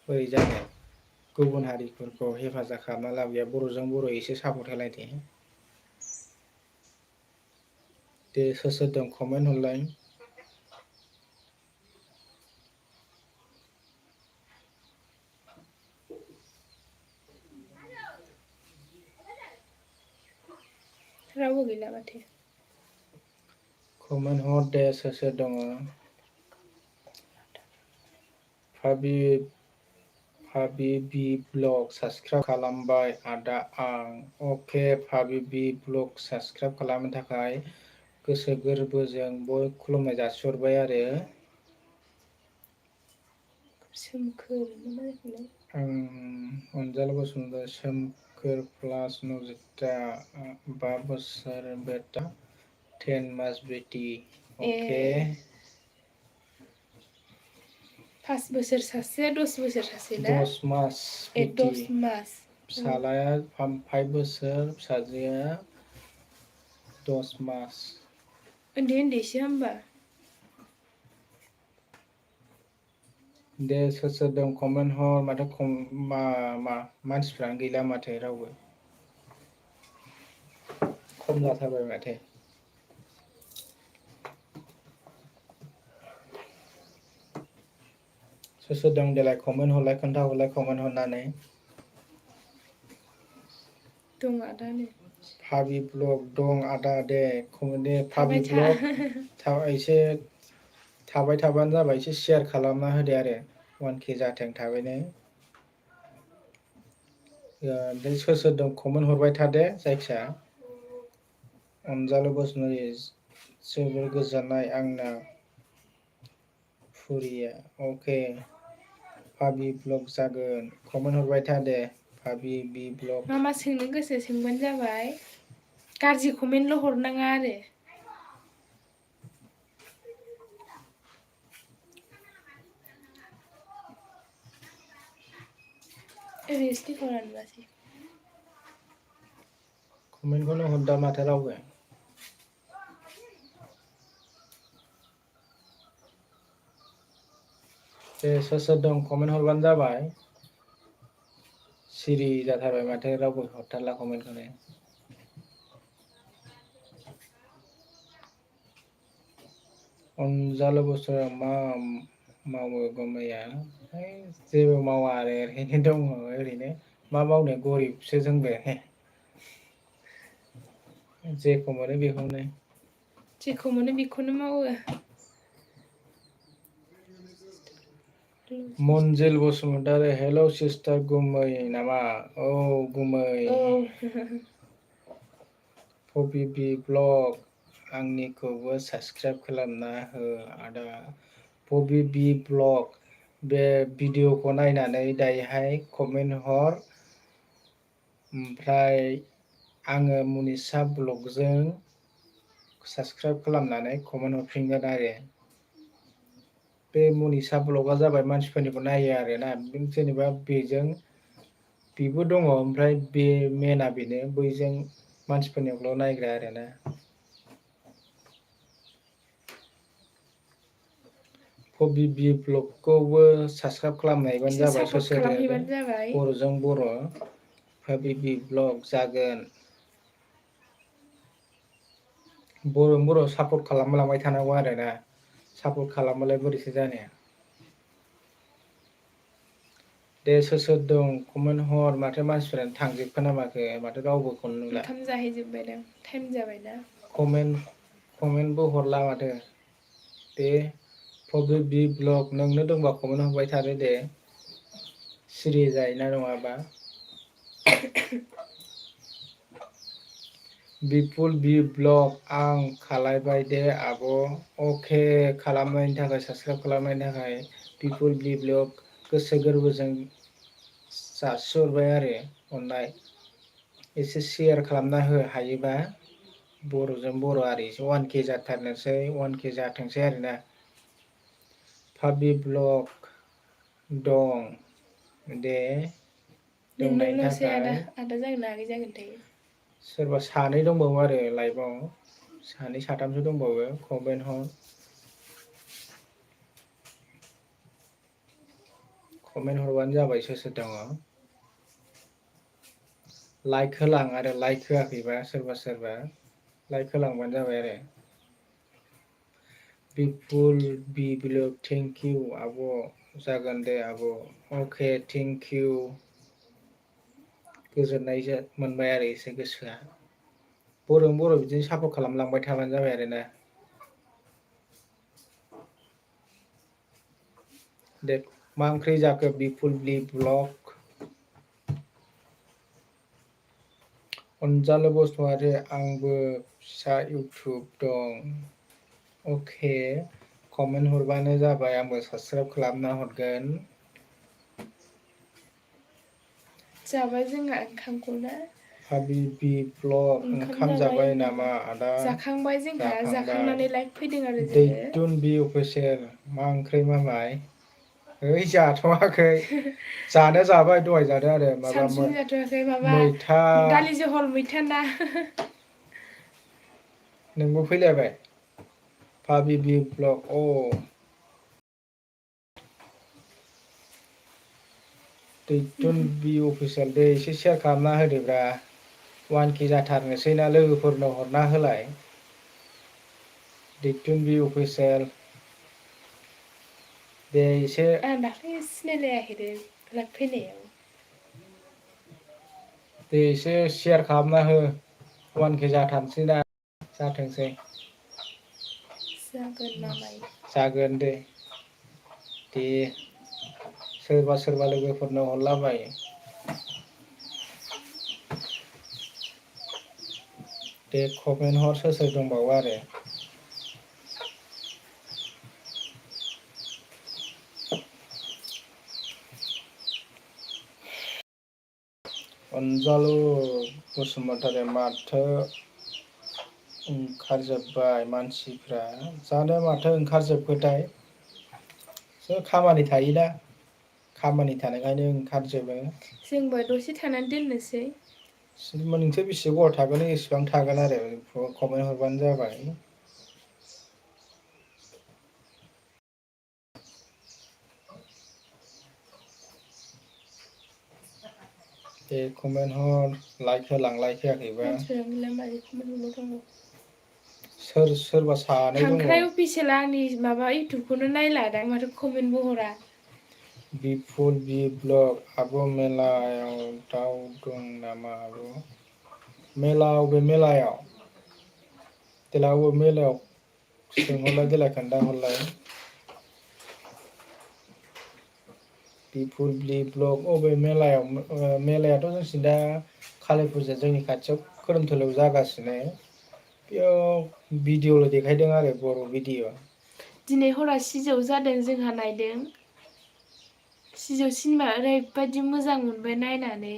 बोरै जानो गुबुन हारिफोरखौ हेफाजाब खालामना लाब गैया बर'जों बर' एसे सापर्ट होलायदो दे सोर दं कमेन्ट हरलाय रावबो गैला माथो कमेन्ट हर दे सोर दङ फाबि बि ब्लग साबसक्राइब खालामबाय आदा आं अके फाबि बि ब्लग साबसक्राइब खालामनो थाखाय गोसो गोरबोजों खुलुमनाय जासिहरबाय आरो सोमखोर ना मा जाखोलाय? अनजालु बसुमतारी सोमखोर प्लास नजिता 5 बोसोर बेटा 10 मास बेटी। अके। 5 बोसोर सासे 10 बोसोर सासे ना? 10 मास बेटी। 10 मास। फिसालाया 5 बोसोर फिसाजोआ 10 मास। उन्दै उन्दैसो होमबा। दे सोर दं कमेन्ट हर माथो मानसिफ्रानो गैला माथो रावबो खम जाथारबाय माथो। सोर दं देलाय कमेन्ट हरलाय खोन्थाहरलाय कमेन्ट हरनानै। दं आदा नै। फाबि ब्लग दं आदा दे फाबि थाबाय था ब्लग एसे थाबाय थाबानो जाबाय एसे शेयार खालामना होदो आरो 1K जाथों थाबैनो। ओमफ्राय सोर दं कमेन्ट हरबाय था दे जायखिया। अनजालु बसुमतारी जोबोर गोजोननाय आंना फुरिया। अके फाबि ब्लग जागोन कमेन्ट हरबाय था दे फाबि बि ब्लग। मा सोंनो गोसो सोंबानो जाबाय गाज्रि कमेन्टल' हरनाङा आरो। ओरैनोसो देखायहरना नुवासै। कमेन्टखौनो हरदा माथो रावबो। दे सोर दं कमेन्ट हरबानो जाबाय। सिरि जाथारबाय माथो रावबो हरथारला कमेन्टखौनो। अनजालु बसुमतारी मा मावो गुमैया? जेबो मावा आरो ओरैनो दङ ओरैनो मा मावनो गरिबसो जोंबो। जेखौ मोनो बेखौनो। जेखौ मोनो बेखौनो मावो। मनजिल बसुमतारी हेल' सिस्टार गुमै नामा? औ गुमै। औ फबि बि ब्लग आंनिखौबो साबसक्राइब खालामना हो आदा। फबि बि ब्लग बे भिडिअ'खौ नायनानै दायोहाय कमेन्ट हर। ओमफ्राय आङो मनिसा ब्लगजों साबसक्राइब खालामनानै कमेन्ट हरफिनगोन आरो। बे मनिसा ब्लगआ जाबाय मानसिफोरनिखौ नायो आरोना जेनेबा बेजों बेबो दङ ओमफ्राय बे मेना बेनो बैजों मानसिफोरनियावल' नायग्रा आरोना। फबि बि ब्लगखौबो साबसक्राइब खालामनायबानो एसे जाबाय सापर्ट ससेल खालामहैबानो जाबाय बर'जों बर' फबि बि ब्लग जागोन। बर' बर' सापर्ट खालामलांबाय थानांगौ आरोना सापर्ट खालामालाय बोरैथो जानो। दे सोर दं कमेन्ट हर माथो मानसिफोरानो थांजोबखो ना माखो माथो रावबो ओंखाम जाहैजोब्बायदां टाइम जाबायना। कमेन्टबो हरला माथो। दे फबि बि ब्लग नोंनो दंबा कमेन्ट हरबाय थादो दे। सिरि जायोना नङाबा। बिपुल बि ब्लग आं खालायबाय दे आब'। अके खालामनायनि थाखाय साबसक्राइब खालामनायनि थाखाय बिपुल बि ब्लग गोसो गोरबोजों जासिहरबाय आरो अननाय। एसे सेयार खालामना हो हायोबा। बर'जों बर' आरि 1K जाथारनोसै 1K जाथोंसै आरोना। फाबि ब्लग दं दे। दंनायनि नोंनोल'सै आदा थाखाय आदा जागोन ना आगै जागोनथाय। सोरबा सानै दंबावो आरो लाइभआव सानै साथामसो दंबावो कमेन्ट हर। कमेन्ट हरबानो जाबाय सोर दङ। लाइक होलां आरो लाइक होआखैबा सोरबा लाइक होलांबानो जाबाय आरो। बिपुल बि ब्लग थेंक इउ आब'। जागोन दे आब' अके थेंक इउ। गोजोननाय मोनबाय आरो एसे गोसोआ। बर'जों बर' बिदिनो सापर्ट खालामलांबाय थाबानो जाबाय आरोना। दे मा ओंख्रि जाखो बिपुल बि ब्लग? अनजालु बसुमतारी आंबो फिसा इउटुब दं। अके कमेन्ट हरबानो जाबाय आंबो साबसक्राइब खालामना हरगोन। जाबाय जोंहा ओंखामखौनो हाबिबि ब्लग ओंखाम जाबाय नामा आदा? जाखांबाय जोंहा जाखांबाय। जाखांनानै लाइक फैदों आरो जोङो। दैथुन बि अफिसियेल मा ओंख्रि मामाय? है जाथ'वाखै जानाया जाबाय दहाय जादों आरो माबा सानसुनि जाथ'वाखै माबा मैथा दालि जहल मैथा ना। नोंबो फैलायबाय पाबिबि ब्लग अ दैथुन बि अफिसियेल दे एसे सेयार खालामना होदोब्रा। 1K जाथारनोसै ना लोगोफोरनो हरना होलाय। दैथुन बि अफिसियेल दे एसे आं दाख्लै सिनायलायाखैनो लाइक फैनायाव। दे एसे सेयार खालामना हो 1K जाथारसै ना जाथोंसै। जागोन मामाय। जागोन दे सोरबा सोरबा लोगोफोरनो हरलाबाय। दे कमेन्ट हर सोर सोर दंबावो आरो। अनजालु बसुमतारी माथो ओंखारजोब्बाय मानसिफ्रा जानो माथो ओंखारजोबखोथाय। सोर खामानि थायोना खामानि थानायखायनो ओंखारजोबो। जोंबो दसे थानानै दोननोसै। नोंसोर बेसे गोबाव थागोन एसेबां थागोन आरो कमेन्ट हरबानो जाबाय। दे कमेन्ट हर लाइक होलां लाइक होआखैबा। मानसिफोरा मेरला मारै कमेन्ट हरबाय दङ। सोरबा सानै दङ। अफिसियेला आंनि माबा इउटुबखौनो नायलादां माथो कमेन्टबो हरा। बिपुल बि ब्लग आब' मेलायाव दाउ दं नामा आब'? मेला अबे मेलायाव? देलाय अबे मेलायाव सोंहरलाय देलाय खोन्थाहरलाय। बिपुल बि ब्लग अबे मेलायाव मेलायाथ' जोंथिं दा कालि फुजा जोंनि खाथियाव खोरोमथोलोआव जागासिनो। बेयाव भिडिअ'ल' देखायदों आरो बर' भिडिअ'। दिनै हरा सिजौ जादों जोंहा नायदों। सिजौ सिनेमा ओरैबायदि मोजां मोनबाय नायनानै।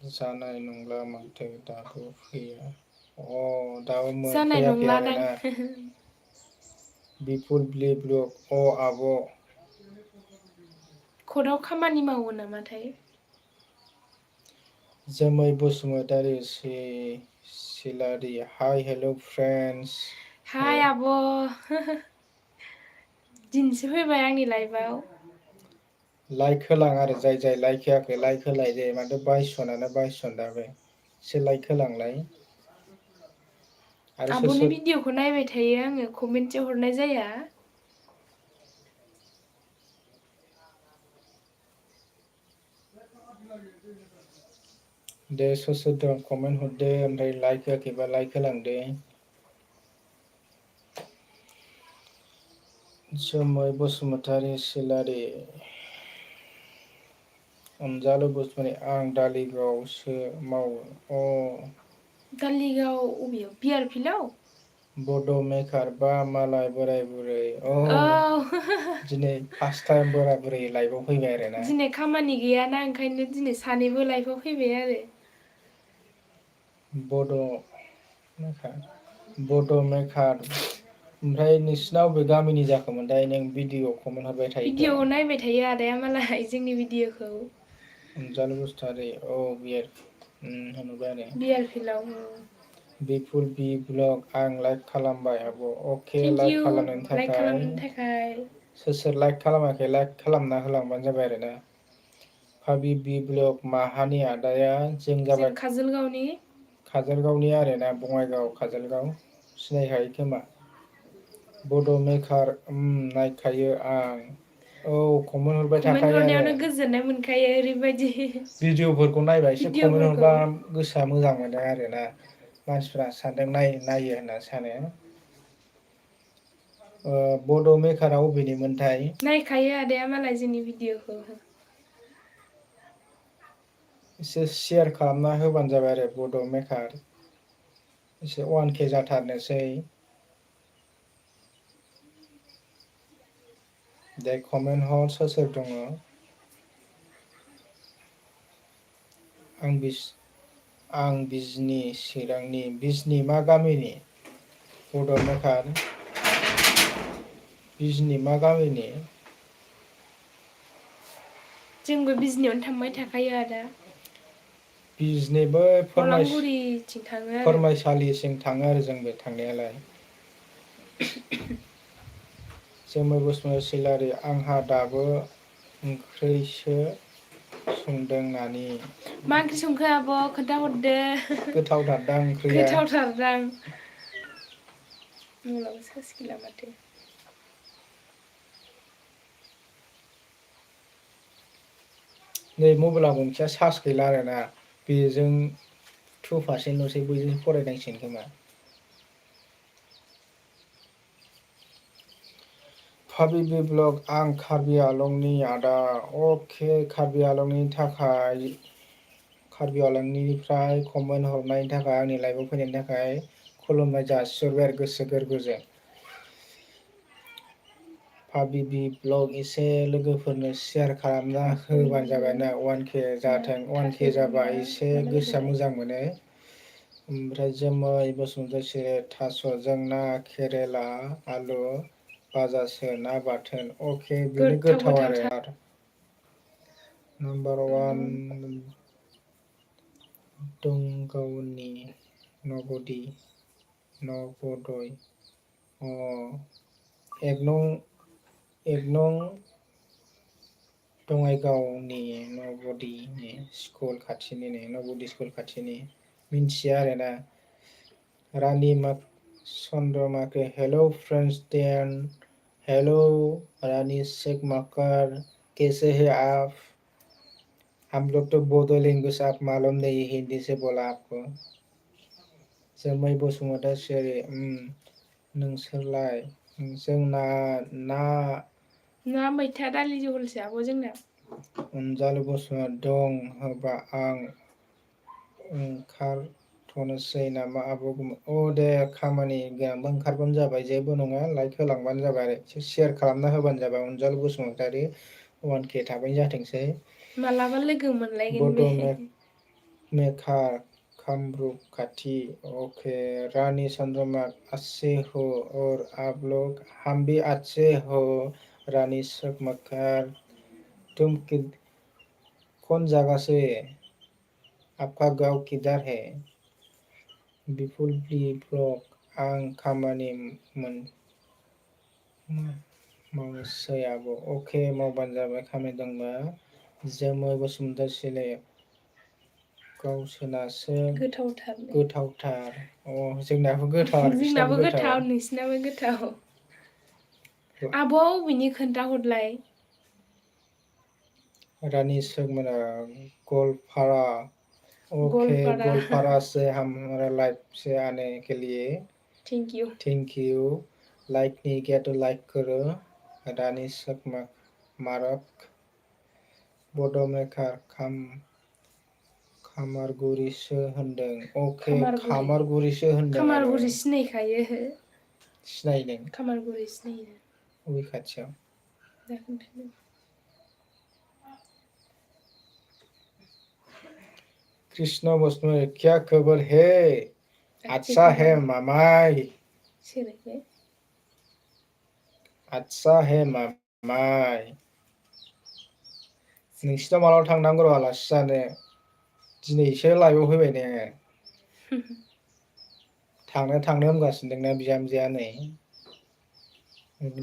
जानाय नंला माथो दाबो फैया दाबो जानाय फैयाखै नंलादां आरोना। बिपुल बि ब्लग अ आब'। कर्टआव खामानि मावो नामाथाय। जोमै बसुमतारी सिलारि हाय हेल' फ्रेन्डस। हाय आब' दिनैसो फैबाय आंनि लाइफआव। लाइक होलां आरो जाय जाय लाइक होआखै लाइक होलाय दे माथो बायस'नानो बायस' दाबो। एसे लाइक होलांलाय। आरो सोर आब'नि सोर भिडिअ'खौ नायबाय थायो आङो कमेन्टसो हरनाय जाया। दे सोर सोर दं कमेन्ट हरदो ओमफ्राय लाइक होआखैबा लाइक होलांदो। जोमै बसुमतारी सिलारि। अनजालु बसुमतारी आं दालिगावसो मावो अ। दालिगाव अबेयाव बि आर फिल्डआव? बड' मेकार बा मालाय बोराय बुरै औ दिनै फार्स्ट टाइम बोराय बुरै लाइफआव फैबाय आरोना। दिनै खामानि गैयाना ओंखायनो दिनै सानैबो लाइफआव फैबाय आरो। बड' मेकार। ओमफ्राय नोंसिना अबे गामिनि जाखोमोनथाय नों भिडिअ' कमेन्ट हरबाय भिडिअ'आव थायोथ'। नायबाय थायो आदाया मालाय जोंनि भिडिअ'खौ। अनजालु बसुमतारी औ नुबाय आरो। बि आर फिल्डआव बिपुल बि ब्लग आं लाइक खालामबाय आब'। अके थेंक लाइक इउ खालामनायनि लाइक थाखाय। खालामनायनि थाखाय सोर सोर लाइक खालामाखै लाइक खालामना होलांबानो जाबाय आरोना। पाबि ब्लग माहानि आदाया जों जाबाय काजलगावनि काजलगावनि आरोना बङाइगाव काजलगाव सिनायखायो खोमा। बड' मेकार नायखायो आं औ कमेन्ट हरबाय थाखायो आरो। हरनायावनो गोजोननाय मोनखायो ओरैबायदि भिडिअ'फोरखौ नायबा एसे कमेन्ट भिडिअ'फोरखौ हरबा गोसोआ मोजां मोनो आरोना मानसिफ्रा सानदों नायो होनना सानो। बड' मेकारआ अबेनिमोनथाय? नायखायो आदाया मालाय जोंनि भिडिअ'खौ। एसे सेयार खालामना होबानो जाबाय आरो बड' मेकार। एसे 1K जाथारनोसै। दे कमेन्ट हर सोर सोर दङ आं बिजनि चिरांनि बिजनि मा गामिनि बड'मेकार बिजनि मा गामिनि जोंबो बिजनियावनो थांबाय थाखायो आदा बिजनि बै बलांगुरिथिं थाङो आरो फोरमायसालिसिम थाङो आरो जोंबो थांनायालाय जोमै बसुमतारी सिलारि आंहा दाबो ओंख्रिसो संदों नानि मा ओंख्रि संखो आब' खोन्थाहरदो गोथावथारदां ओंख्रिया गोथावथारदां मबाइलाबो चार्ज गैला माथो नै मबाइला गंसेया चार्ज गैला आरोना बेजों 2%ल'सै बयजों फरायनांसिगोन खोमा फाबिबि ब्लग आं कार्बि आलंनि आदा अके कार्बि आलंनि थाखाय कार्बि आलंनिफ्राय कमेन्ट हरनायनि थाखाय आंनि लाइभआव फैनायनि थाखाय खुलुमनाय जासिहरबाय आरो गोसो गोरबोजों फाबिबि ब्लग एसे लोगोफोरनो शेयार खालामना होबानो जाबायना 1K जाथों 1K जाबा एसे गोसोआ मोजां मोनो ओमफ्राय जोमै बसुमतारी थास'जों ना केरेला आलु भाजासो ना बाथोन अके बेनो गोथाव आरो नाम्बार 1 दंगावनि नगदि नगदय एक नं बङाइगावनि नबदिनि स्कुल खाथिनिनो नबदि स्कुल खाथिनि मिन्थिया आरोना रानि चन्द्रमाके हेल' फ्रेन्ड्स देन हेलो रानी शेख मकर कैसे है आप हम लोग तो बोडो लैंग्वेज आप मालूम नहीं हिंदी से बोला आपको जोमै बसुमतारी नोंसोरलाय जोंना ना मैथा दालि जहलसो आब' जोंना अनजालु बसुमतारी दं होबा आं ओंखारथ'नोसै नामा आब' दे खामानि गोनांबा ओंखारबानो जाबाय जेबो नङा लाइक होलांबानो जाबाय आरो शेयार खालामना होबानो जाबाय अनजालु बसुमतारी 1K थाबैनो जाथोंसै मालाबा लोगो मोनलायगोन बड' बे मेकार कामरुप खाथि ओके रानी चंद्रमा अच्छे हो और आप लोग हम भी अच्छे हो रानी शेख मकर तुम कौन जगह से आपका गांव किधर है बिपुल ब्लग आं खामानि मावनोसै आब' अके मावबानो जाबाय खामानि दंबा जोमै बसुमतारी सिलाय गावसोनासो गोथावथार जोंनाबो गोथाव आरो बिसोरनाबो गोथाव नोंसिनाबो गोथाव आब' अबेनि खोन्थाहरलाय रानी शेखमोना गवालपारा ओके गोवालपारा से हमारा लाइव से आने के लिए थैंक यू लाइक नहीं किया तो लाइक करो रानी शेख मारक बड' मेकार खामारगुरिसो होनदों अके खामारगुरिसो होनदों आरो खामारगुरि सिनायखायो सिनायो नों खामारगुरि सिनायो अबे खाथियाव कृष्ण बसुमतारी क्या खबर है अच्छा है मामाई अच्छा है मामाई नोंसिनाव मालाबा थांनांगौ र' आलासि जानो दिनैसो लाइभआव फैबाय नोङो थांनो होनगासिनो दंना बिहामजोआ नै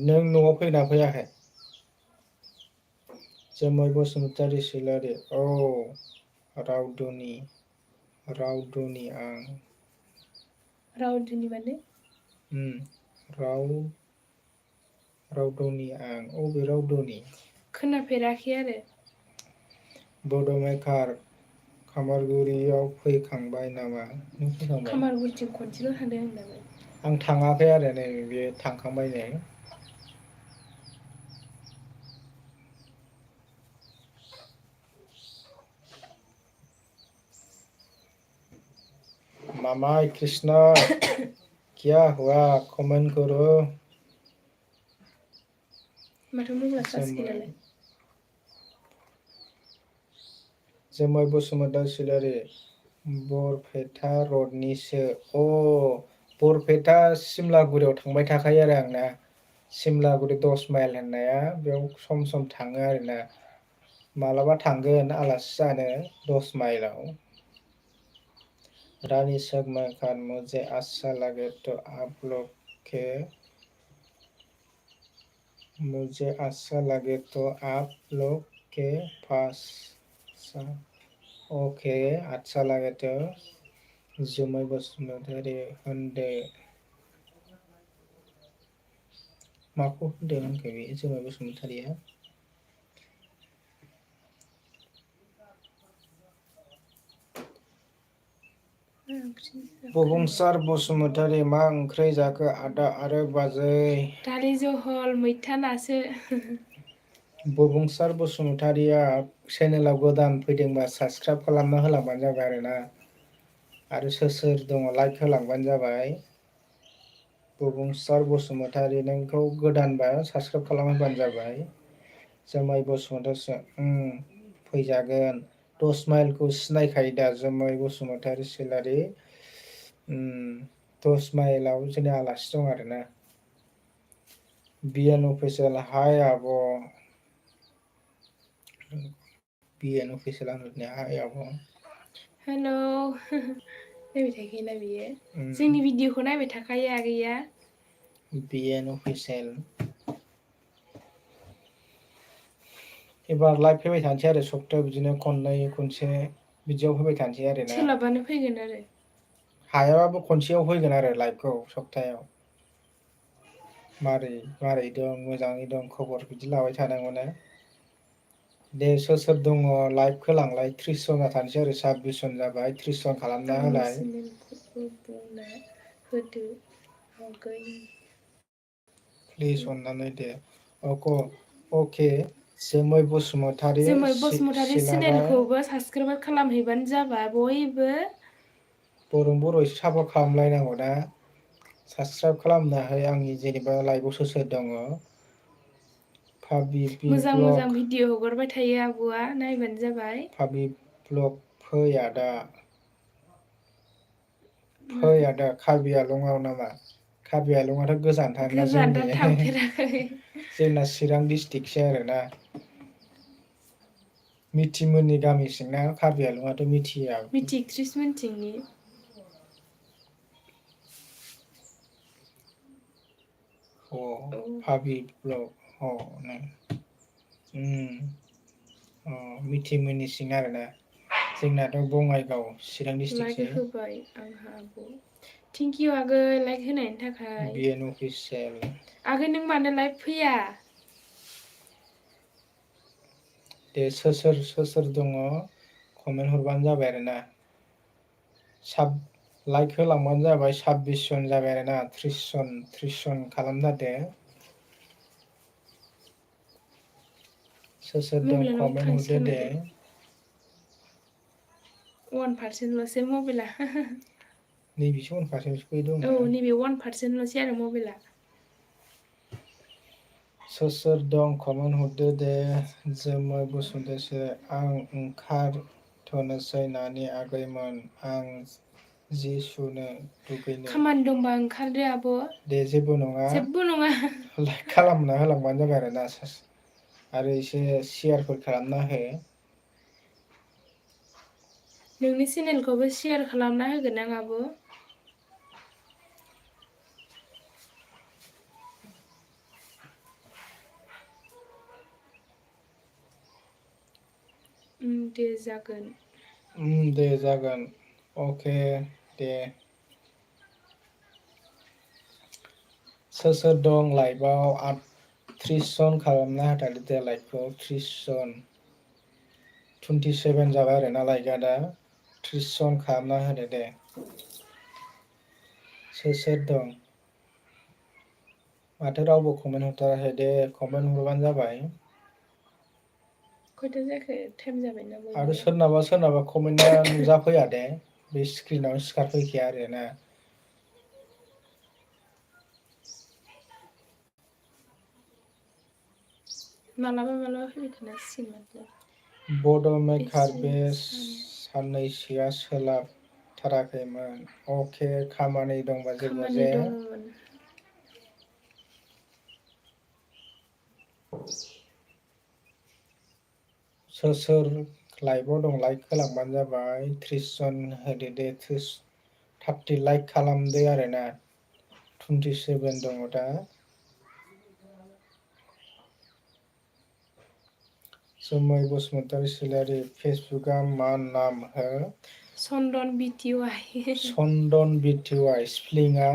नों न'आव फैना फैयाखै जोमै बसुमतारी सिलारि औ रावदुनि आं रावदुनि माने रावदुनि आं अबे रावदुनि खोनाफेराखै आरो बड' मेकार खामारगुरियाव फैखांबाय नामा नों फैखांबाय खामारगुरिथिं खनसेल' थांदों आं दाबो आं थाङाखै आरो नै बे थांखांबाय नै मामाई कृष्णा क्या हुआ कमेंट करो माथो मबाइला चार्ज गैलालाय। जोमै बसुमतारी बरपेटा रडनिसो बरपेटा सिमलागुरियाव थांबाय थाखायो आरो आंना सिमलागुरि 10 माइल होननाया बेयाव सम सम थाङो आरोना मालाबा थांगोन आलासि जानो 10 माइलाव रानी सलमान खान मुझे अच्छा लगे तो आप लोग के मुझे अच्छा लगे तो आप लोग के पास ओके अच्छा लगे तो जोमै बसुमतारी होनदो माखौ होनदों होनखो बे जोमै बसुमतारिया बुबुंसार बसुमतारी मा ओंख्रि जाखो आदा आरो बाजै दालि जहल मैथा नासो बुबुंसार बसुमतारिया चेनेलाव गोदान फैदोंबा साबसक्राइब खालामना होलांबानो जाबाय आरोना आरो सोर दङ लाइक होलांबानो जाबाय बुबुंसार बसुमतारी नोंखौ गोदानबा साबसक्राइब खालामहोबानो जाबाय जोमै बसुमतारी फैजागोन 10 माइलखौ सिनायखायो दा जोमै बसुमतारी सिलारि 10 माइलाव जोंनि आलासि दं आरोना बिएन अफिसियेल हाय आब' बिएन अफिसियेल हाय आब' हेल' नायबाय थाखायोना बियो जोंनि भिडिअखौ नायबाय थाखायो आगैया बिएन अफिसियेल एबार लाइभ फैबाय थानोसै आरो सप्तायाव बिदिनो खननै खनसे बिदियाव फैबाय थानोसै आरोना सोलाबबानो फैगोन आरो हायाबाबो खनसेयाव फैगोन आरो लाइभखौ सप्तायाव मारै दं मोजाङै दं खबर बिदि लाबाय थानांगौनो दे सोर दङ लाइभ होलांलाय 30 जना थानोसै आरो 26 जन जाबाय 30 जन खालामना आंनि होलाय चेनेलखौबो बुंना होदो आगै प्लिज अननानै दे अके जोमै बसुमतारी जोमै बसुमतारी सिलारा चेनेलखौबो साबसक्राइब खालामहैबानो जाबाय बयबो बर' साफा खालामलायनांगौ ना साबसक्राइब खालामना आंनि जेनेबा लाइभआव सोर दङ मोजां मोजां ब्लग भिडिअ हगारबाय थायो आब'आ नायबानो जाबाय पाबि ब्लग फै आदा फै आदा कार्बि आलंआव नामा कार्बि आलंआथ' गोजानथारना गोजानथार थांफेराखै जोंना चिरां डिस्ट्रिक्टसो आरोना मिथिमोननि गामि सिंना कार्बि आलंआथ' मिथिया मिथिक त्रिसमोनथिंनि औ पाबि ब्लग मिथि मोननि सिं आरोना जोंनाथ' बङाइगाव चिरां लाइक डिस्ट्रिक्टसो होबाय आंहा आब' थेंकिउ आगै लाइक होनायनि थाखाय बिएन अफिसियेल आगै नों मानो लाइभ फैया दे सोर दङ कमेन्ट हरबानो जाबाय आरोना लाइक होलांबानो जाबाय 26 जन जाबाय आरोना 30 जन खालामना होदो सोर दं मबाइलानो अफ कमेन्ट हरदो थांसिगोन दे माथो 1% मबाइला नैबेसो 1% दङ औ नैबे 1%ल'सै आरो मबाइला सोर दं कमेन्ट हरदो दे जोमै बसुमतारी आं ओंखारथ'नोसै नानि आगैमोन आं जि सुनो दुगैनो खामानि दंबा ओंखारदो आब' दे जेबो नङा लाइक खालामना होलांबानो जाबाय आरोना आरो एसे सेयारफोर खालामना हो नोंनि चेनेलखौबो सेयार खालामना होगोन आं आब' दे जागोन दे जागोन अके दे सोर दं लाइभआव 30 जन खालामना होथारदो दे लाइकखौ 30 जन 27 जाबाय आरोना लाइकआ दा 30 जन खालामना होदो दे सोर दं माथो रावबो कमेन्ट हरथाराखै दे कमेन्ट हरबानो जाबाय खयथा जाखो टाइम जाबायना आरो बयबो सोरनाबा कमेन्टआ नुजाफैया दे बे स्क्रिनाव सिखारफैखाया आरोना मालाबा मालाबा फैबाय थानांसिगोन माथो बड' मेकार एसे बे सानो साननैसोआ सोलाबथाराखैमोन। अके खामानि दंबा जेबो खामानि जे दङमोन सोर लाइभआव दं लाइक होलांबानो जाबाय 30 जन होदो दे 30 लाइक खालामदो आरोना 27 दङ दा जोमै बसुमतारी सिलारि फेसबुकआ मा नाम हो चन्दन बिटिवाइ चन्दन बिटिवाइ स्पेलिंआ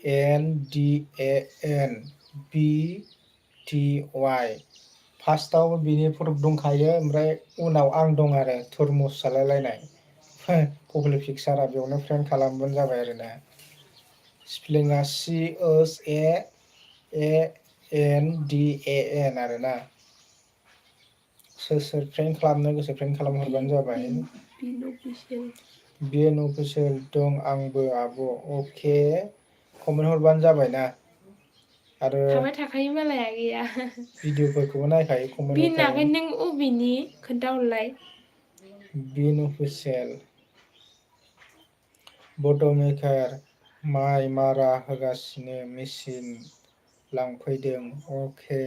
CHNDAN BTY फार्स्टआव बिनि फटक दंखायो ओमफ्राय उनाव आं दं आरो तुरमुस जालायलायनाय प्रफाइल पिकसारा बेयावनो फ्रेन्ड खालामबानो जाबाय आरोना स्पेलिंआ CHANDAN आरोना सोर फ्रेन्ड खालामनो गोसो फ्रेन्ड खालामहरबानो जाबाय बिन अफिसियेल बिएन अफिसियेल दं आंबो आब' अके कमेन्ट हरबानो जाबायना आरो थाबाय थाखायो मालाय आगैया भिडिअफोरखौबो नायखायो कमेन्ट बिन हरखायो आगै नों अबेनि खोन्थाहरलाय बिन अफिसियेल बड' मेकार माइ मारा होगासिनो मेचिन लांफैदों अके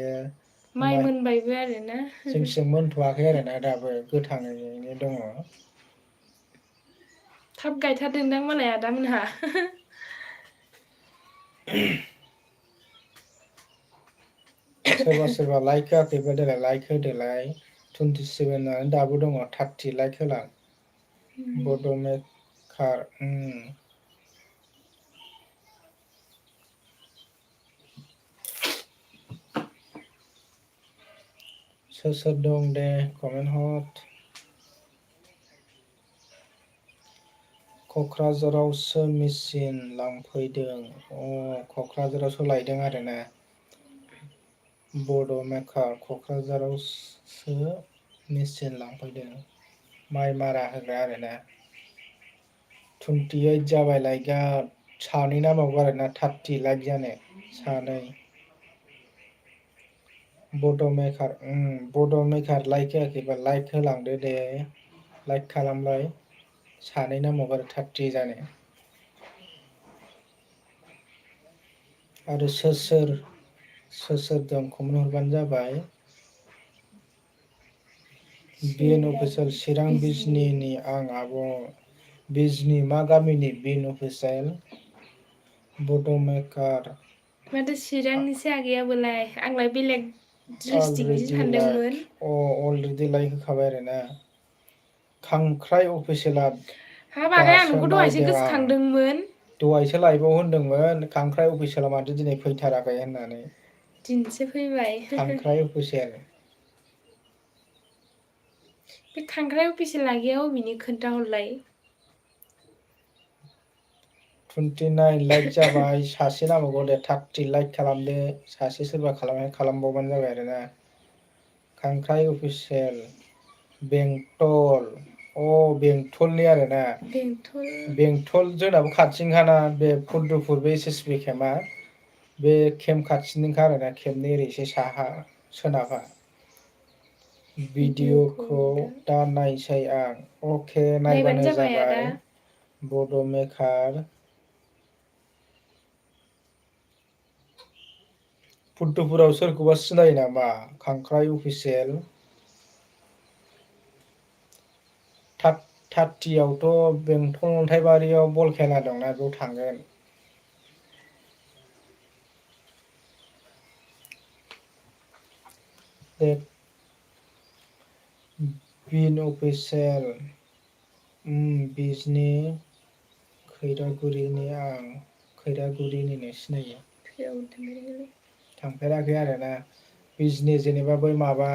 माइ मोनबायबो आरोना जोंथिं मोनथ'वाखै आरोना दाबो गोथाङैनो दङ थाब गायथारदोंदां मालाय आदामोनहा सोरबा सोरबा लाइक होआखैबा देलाय लाइक होदोलाय 27 दाबो दङ 30 लाइक होला बड' मेकार सोर दं दे कमेन्ट हर क'क्राझारावसो मेचिन लांफैदों क'क्राझारावसो लायदों आरोना बड' मेकार क'क्राझारावसो मेचिन लांफैदों माइ मारा होग्रा आरोना 28 जाबाय लाइकआ सानै नांबावगौ आरोना 30 लाइक जानो सानै बड' मेकार लाइक होआखैबा लाइक होलांदो दे लाइक खालामलाय सानै नांबावगौ आरो 30 जानो आरो सोर दं कमेन्ट हरबानो जाबाय बिएन अफिसियेल चिरां बिजनिनि आं आब' बिजनि मा गामिनि बिएन अफिसियेल बड' मेकार माथो चिरांनिसो आगैयाबोलाय आंलाय बेलेग डिस्ट्रिक्टनिसो अलरेडि सानदोंमोन लाइक अलरेडि लाइक होखाबाय आरोना खांख्राइ अफिसियेला हाब आगै आं दासो नोंखौ दहायसो नायदों आं गोसोखांदोंमोन दहायसो लाइभआव होनदोंमोन खांख्राइ अफिसियेला माथो दिनै फैथाराखै होननानै दिनैसो फैबाय खांख्राइ अफिसियेल बे खांख्राइ अफिसियेल आगैया अबेनि खोन्थाहरलाय 29 लाइक जाबाय सासे नांबावगौ दे 30 लाइक खालामदो सासे सोरबा खालामबावबानो जाबाय आरोना खांख्राइ अफिसियेल बेंटल बेंटलनि आरोना बेंटल बेंटल जोंनाबो खाथिखाना बे फुलदुफुर बे एस एस बि केम्पआ बे केम्प खाथिनिखा आरोना केम्पनि ओरै एसे साहा सोनाबहा भिडिअ'खौ दा नायसै आं अके नायबानो नायबानो आदा जाबाय बड' मेकार फुलटुपुराव सोरखौबा सिनायो नामा खांख्राइ अफिसियेल थार्टियावथ' बेंथल अन्थाइबारियाव बल खेला दंना बेयाव थांगोन बिन अफिसियेल बिजनि खैरागुरिनि आं खैरागुरिनिनो सिनायो थांफेराखै आरोना बिजनि जेनेबा बै माबा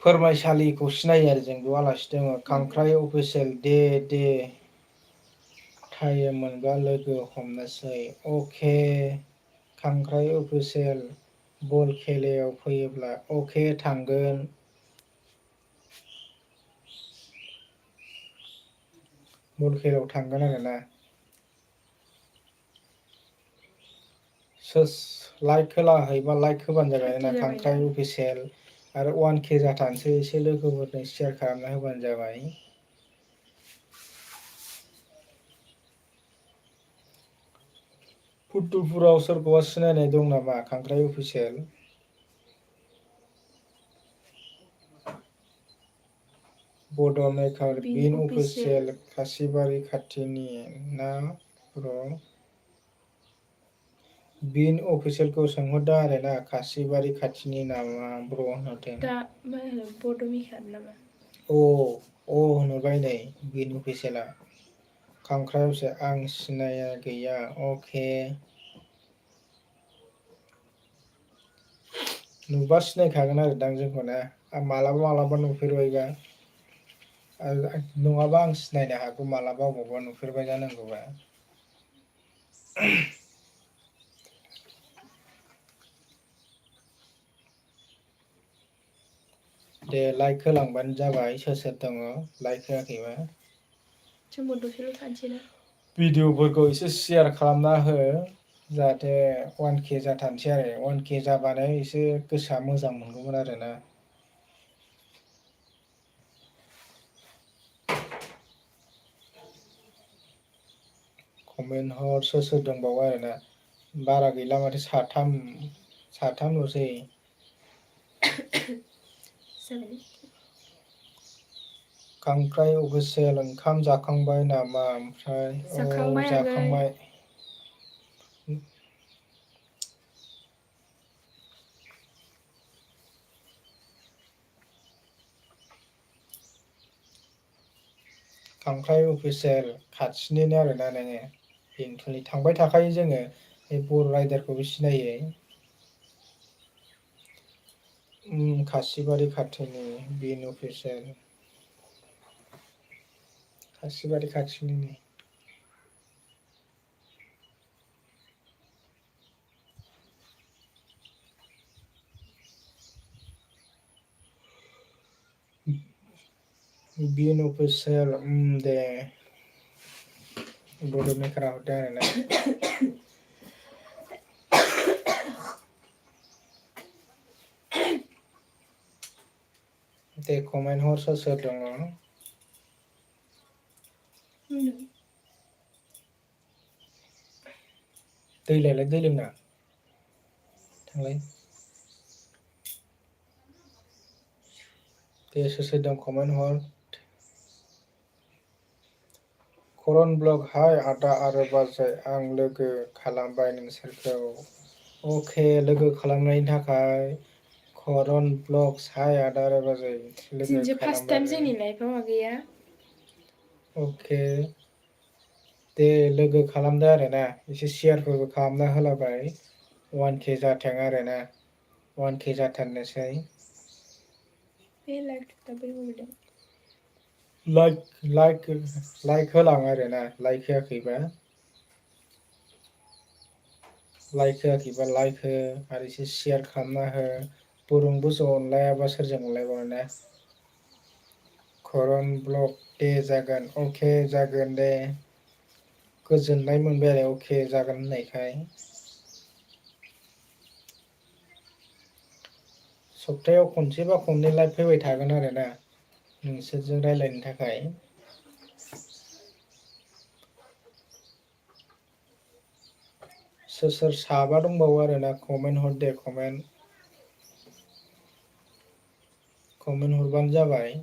फोरमायसालिखौ सिनायो आरो जों बेयाव आलासि दङ खांख्राइ अफिसियेल दे टाइम मोनबा लोगो हमनोसै अके खांख्राइ अफिसियेल बल खेलायाव फैयोब्ला अके थांगोन बल खेलायाव थांगोन आरोना लाइक होलाहैबा लाइक होबानो जाबाय 30 ना जाबाय दा खांख्राइ अफिसियेल आरो 1K जाथारनोसै एसे लोगोफोरनो शेयार खालामना होबानो जाबाय। फुटुलपुराव सोरखौबा सिनायनाय दं नामा खांख्राइ अफिसियेल? बड' मेकार बिन अफिसियेल खासिबारि खाथिनि ना ब्र'? बिन अफिसियेलखौ सोंहरदों आरो ना खासिबारि खाथिनि नामा ब्र' होनहरदों। दा मा होनो बड' मेकार नामा? अ होनहरबाय नै बिन अफिसियेला। खांख्राइ अफिसियेल आं सिनाया गैया अके। नुबा सिनायखागोन आरो दां जोंखौ ना मालाबा मालाबा नुफेरबायबा। नङाबा आं सिनायनो हागौ मालाबा अबावबा नुफेरबाय जानांगौबा। दे लाइक होलांबानो जाबाय सोर सोर दङ लाइक होआखैबा। जोंबो दसेल' थानोसैना। भिडिअ'फोरखौ एसे शेयार खालामना हो। जाहाथे 1K जाथारनोसै आरो 1K जाबानो एसे गोसोआ मोजां मोनगौमोन आरो ना। कमेन्ट हर सोर सोर दंबावो आरोना बारा गैला माथो साथामल'सै। खांख्राइ अफिसियेल ओंखाम जाखांबाय नामा ओमफ्राय औ जाखांबाय आगै जाखांबाय। खांख्राइ अफिसियेल खाथिनिनो आरोना नोङो। बेंथलनि थांबाय थाखायो जोङो बे बर' राइडारखौबो सिनायो। खासिबारि खाथिनि बिन अफिसियेल। खासिबारि खाथिनिनो। बिन अफिसियेल दे। बड' मेकारआ हरदों आरोना। दे कमेन्ट हर सोर सोर दङ। दै लायलाय दै लोंना थांलाय। दे सोर सोर दं कमेन्ट हर। करन ब्लग हाय आदा आरो बाजै आं लोगो खालामबाय नोंसोरखौ। अके लोगो खालामनायनि थाखाय करन ब्लगस हाय आदा आरो बाजै। लोगो दिनैसो फार्स्ट खालामबाय टाइम जोंनि लाइफआव आगैया। अके। दे लोगो खालामदो आरोना एसे सेयारफोरबो खालामना होलाबाय। 1K जाथों आरोना 1K जाथारनोसै। लाइक होलां आरोना लाइक होआखैबा। लाइक होआखैबा लाइक हो आरो एसे सेयार खालामना हो। बर'नि बुजआव अनलायाबा सोरजों अनलायबावनो ना। करन ब्लग दे जागोन अके जागोन दे। गोजोननाय मोनबाय आरो अके जागोन होननायखाय। सप्तायाव खनसेबा खननै लाइफ फैबाय थागोन आरोना नोंसोरजों रायलायनो थाखाय। सोर सोर साबा दंबावो आरोना कमेन्ट हर दे कमेन्ट। कमेन्ट हरबानो जाबाय।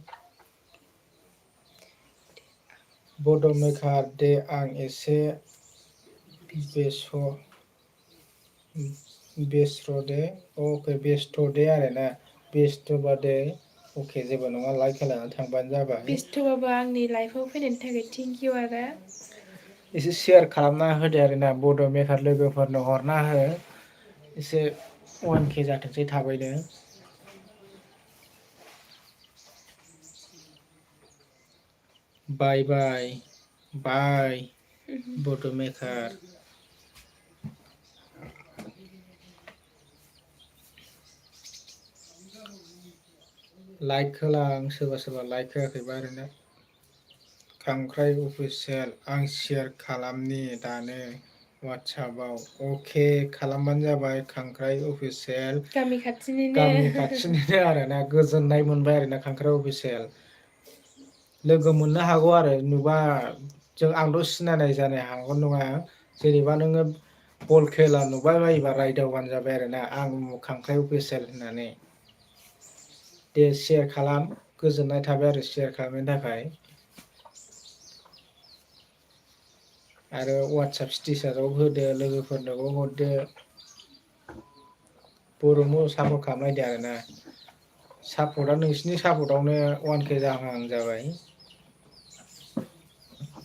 बड' मेकार दे आं एसे बेस्र दे अके बेस्थ' दे आरोना बेस्थ'बा दे अके जेबो नङा लाइक होलांनानै थांबानो जाबाय। बेस्थ'बाबो आंनि लाइफआव फैनायनि थाखाय थेंक इउ आदा। एसे सेयार खालामना होदो आरोना बड' मेकार लोगोफोरनो हरना हो। एसे 1K जाथोंसै थाबैनो। बाय बाय बाय बड' मेकार। लाइक होलां सोरबा सोरबा लाइक होआखैबा ओरैनो। खांख्राइ अफिसियेल आं सेयार खालामनि दानो। वाट्सएपआव अके खालामबानो जाबाय खांख्राइ अफिसियेल गामि खाथिनिनो गामि खाथिनिनो आरोना गोजोननाय मोनबाय आरोना खांख्राइ अफिसियेल लोगो मोननो हागौ आरो नुबा आंथ' सिनायनाय जानो हागौ नङा जेनेबा नोङो बल खेला नुबाय बायोबा रायदावबानो जाबाय आरोना आं उमुक खांख्राइ अफिसियेल होननानै दे सेयार खालाम गोजोननाय थाबाय आरो सेयार खालामनायनि थाखाय आरो वाट्सएप स्टेटासाव होदो लोगोफोरनोबो हरदो बर'नो सापर्ट खालामलायदो आरोना सापर्टआ नोंसिनि सापर्टआवनो 1K जाहां जाबाय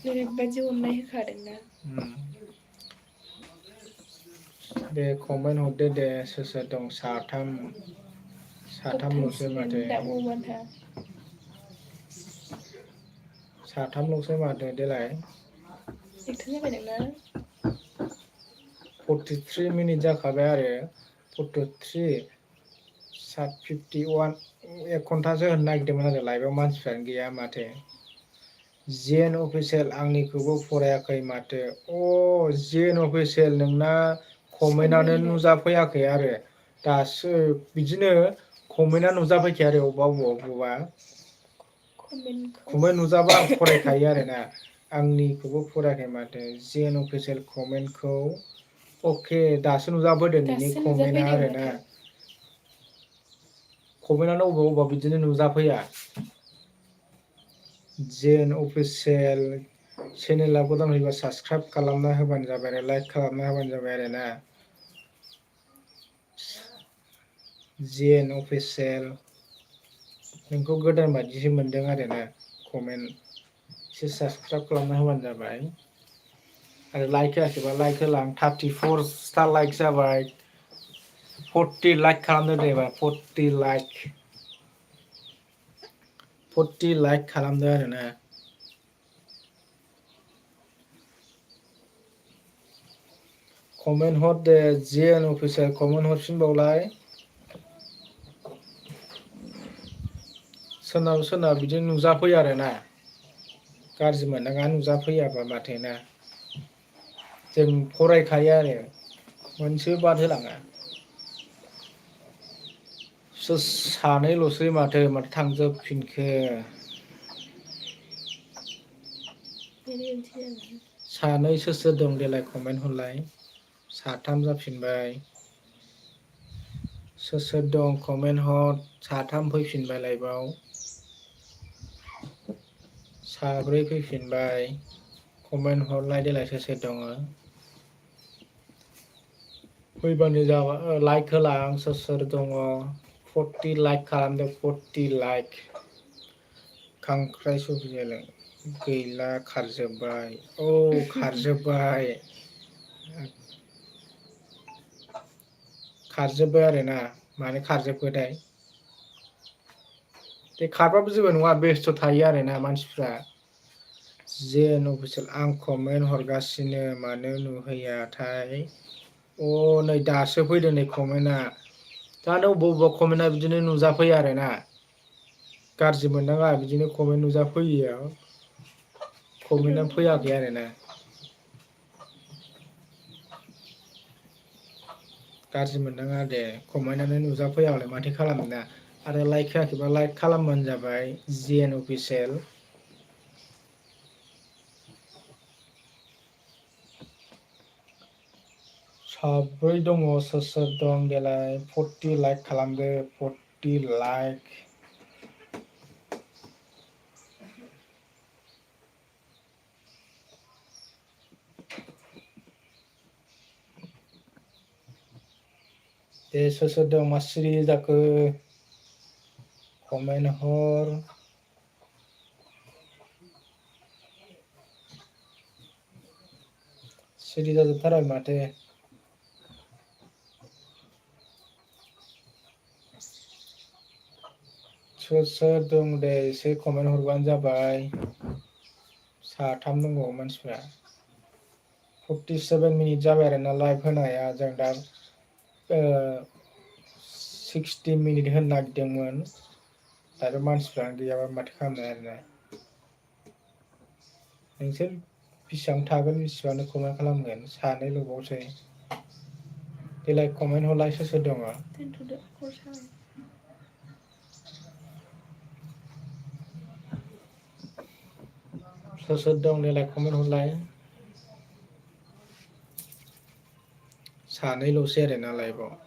ओरैबायदि अननाय होखादोंना दे कमेन्ट हरदो दे सोर सोर दं साथामल'सो थांसिगोन माथो दाबो अबावबा साथामल'सो माथो देलाय एकथा जाबाय नोंना 43 मिनिट जाखाबाय आरो 43 7:51 1 घन्टासो होनो नागिरदोंमोन आरो लाइभआव मानसिफ्रानो गैया माथो जेएन अफिसियेल आंनिखौबो फरायाखै माथो जेएन अफिसियेल नोंना कमेन्टआनो सनालिया नुजाफैयाखै आरो दासो बिदिनो कमेन्टआ नुजाफैखाया आरो अबेबा कमेन्टखौ कमेन्ट नुजाबा आं फरायखायो आरोना आंनिखौबो फरायाखै माथो जेएन अफिसियेल कमेन्टखौ अके दासो नुजाबोदों नोंनि दासो कमेन्टआ नुजाफैदों आरोना माथो कमेन्टआनो अबेबा बिदिनो नुजाफैया जेएन अफिसियेल चेनेलाव गोदान फैबा साबसक्राइब खालामना होबानो जाबाय आरो लाइक खालामना होबानो जाबाय आरोना जेएन अफिसियेल नोंखौ गोदान बायदिसो मोनदों आरोना कमेन्ट एसे साबसक्राइब खालामना होबानो जाबाय आरो लाइक होआखैबा लाइक होलां 34 स्टार लाइक जाबाय 40 लाइक खालामदो दे एबार 40 लाइक 40 लाइक खालामदो आरोना कमेन्ट हर दे जेएन अफिसियेल कमेन्ट हरफिनबावलाय सोरनाबा बिदिनो नुजाफैयो आरोना गाज्रि मोननाङा नुजाफैयाबा माथो ना जों फरायखायो आरो मोनसेबो बाद होलाङा सानैल'सै माथो थांजोबफिनखो सानै सोर सोर दं देलाय कमेन्ट हरलाय साथाम जाफिनबाय सोर सोर दं कमेन्ट हर साथाम फैफिनबाय लाइभआव साब्रै फैफिनबाय कमेन्ट हरलाय देलाय सोर सोर दङ फैबानो जाबाय लाइक होलां सोर सोर दङ 40 लाइक खालामदो 40 लाइक खांख्राइ सफिसियेल गैला खारजोब्बाय खारजोब्बाय खारजोब्बाय आरोना मानो खारजोबखोथाय दे खारबाबो जेबो नङा बेस्थ' थायो आरोना मानसिफ्रा जेएन अफिसियेल आं कमेन्ट हरगासिनो मानो नुहैयाथाय नै दासो फैदों नै कमेन्टआ दानो अबेबा कमेन्टआ बिदिनो नुजाफैयो आरोना गाज्रि मोननाङा बिदिनो कमेन्ट नुजाफैयियाव कमेन्टआ फैयाखै आरोना गाज्रि मोननाङा दे कमेन्टआनो नुजाफैयाबालाय माथो खालामनो ना आरो लाइक होआखैबा लाइक खालामबानो जाबाय जेएन अफिसियेल साब्रै दङ सोर सोर दं देलाय 40 लाइक खालामदो 40 लाइक दे सोर सोर दं मा सिरि जाखो कमेन्ट हर सिरि जाजोबथारबाय माथो सोर सोर दं दे एसे कमेन्ट हरबानो जाबाय साथाम दंबावो मानसिफ्रा 47 मिनिट जाबाय आरोना लाइभ होनाया जों दा 60 मिनिट होनो नागिरदोंमोन दाथ' मानसिफ्रानो गैयाबा माथो खालामनो आरोना नोंसोर बेसेबां थागोन बेसेबांनो कमेन्ट खालामगोन सानैल'बावसै देलाय कमेन्ट हरलाय सोर सोर दङ दोनथ'दो खर साबाय सोर सोर दं देलाय कमेन्ट हरलाय सानैल'सै आरोना लाइभआव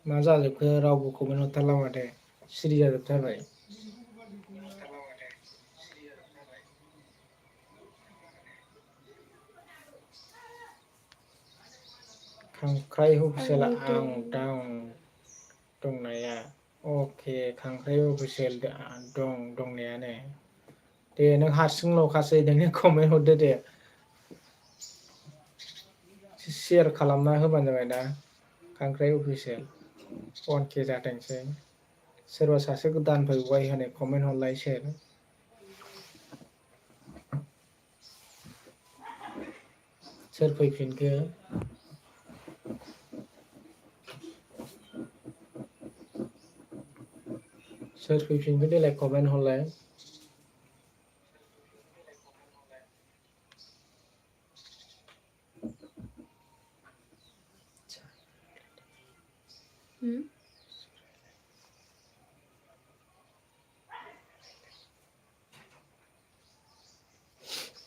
मा जाजोबखो रावबो कमेन्ट हरथारला माथो सिरि जाजोबथारबाय खांख्राइ अफिसियेल आंबो आं दं दं दंनाया अके खांख्राइ अफिसियेल दं दंनायानो दे नों हारसिंल'खासै नोंनो कमेन्ट हरदो दे सेयार खालामना होबानो जाबाय ना खांख्राइ अफिसियेल 1K जाथोंसै सोरबा सासे गोदान फैबाय होनो कमेन्ट हरलाय सोर सोर फैफिनखो सोर फैफिनखो देलाय कमेन्ट हरलाय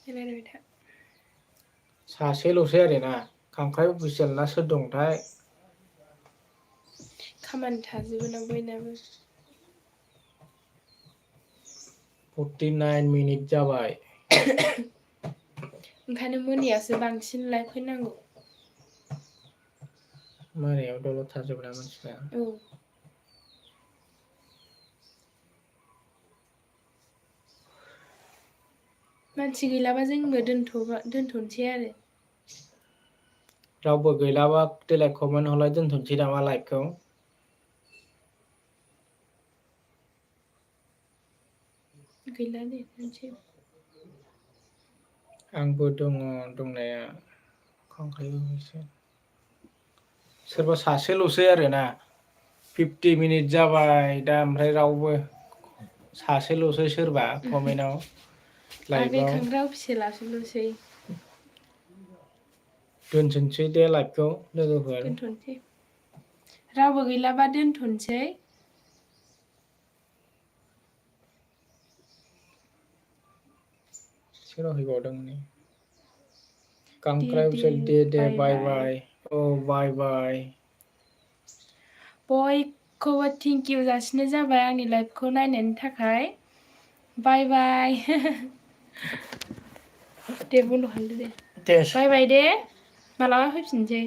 रायलायबाय था सासेल'सै आरोना खांख्राइ अफिसियेल ना सोर दंथाय खामानि थाजोबो ना बयनाबो 49 मिनिट जाबाय ओंखायनो मोनायावसो बांसिन लाइभ फैनांगौ मोनायाव दलद थाजोबोना मानसिफ्रा औ मानसि गैलाबा जोंबो दोनथ'नोसै आरो रावबो गैलाबा देलाय कमेन्ट हरलाय दोनथ'नोसै नामा लाइभखौ गैला दे दोनसै आंबो दङ दंनाया खांख्राइ अफिसियेल सोरबा सासेल'सै आरोना 50 मिनिट जाबाय दा ओमफ्राय रावबो सासेल'सै सोरबा कमेन्टआव आरो बे लाइभआव खांख्राइ अफिसियेलासोल'सै दोनथ'नोसै दे लाइभखौ लोगोफोर दोनथ'नोसै रावबो गैलाबा दोनथ'नोसै सोरबा फैबावदों नै खांख्राइ अफिसियेल दे बाय बाय औ बाय बाय बयखौबो थेंक इउ जासिनाय जाबाय आंनि लाइभखौ नायनायनि थाखाय बाय बाय दे बन्द' खालामदो दे बाय बाय दे मालाबा फैफिनसै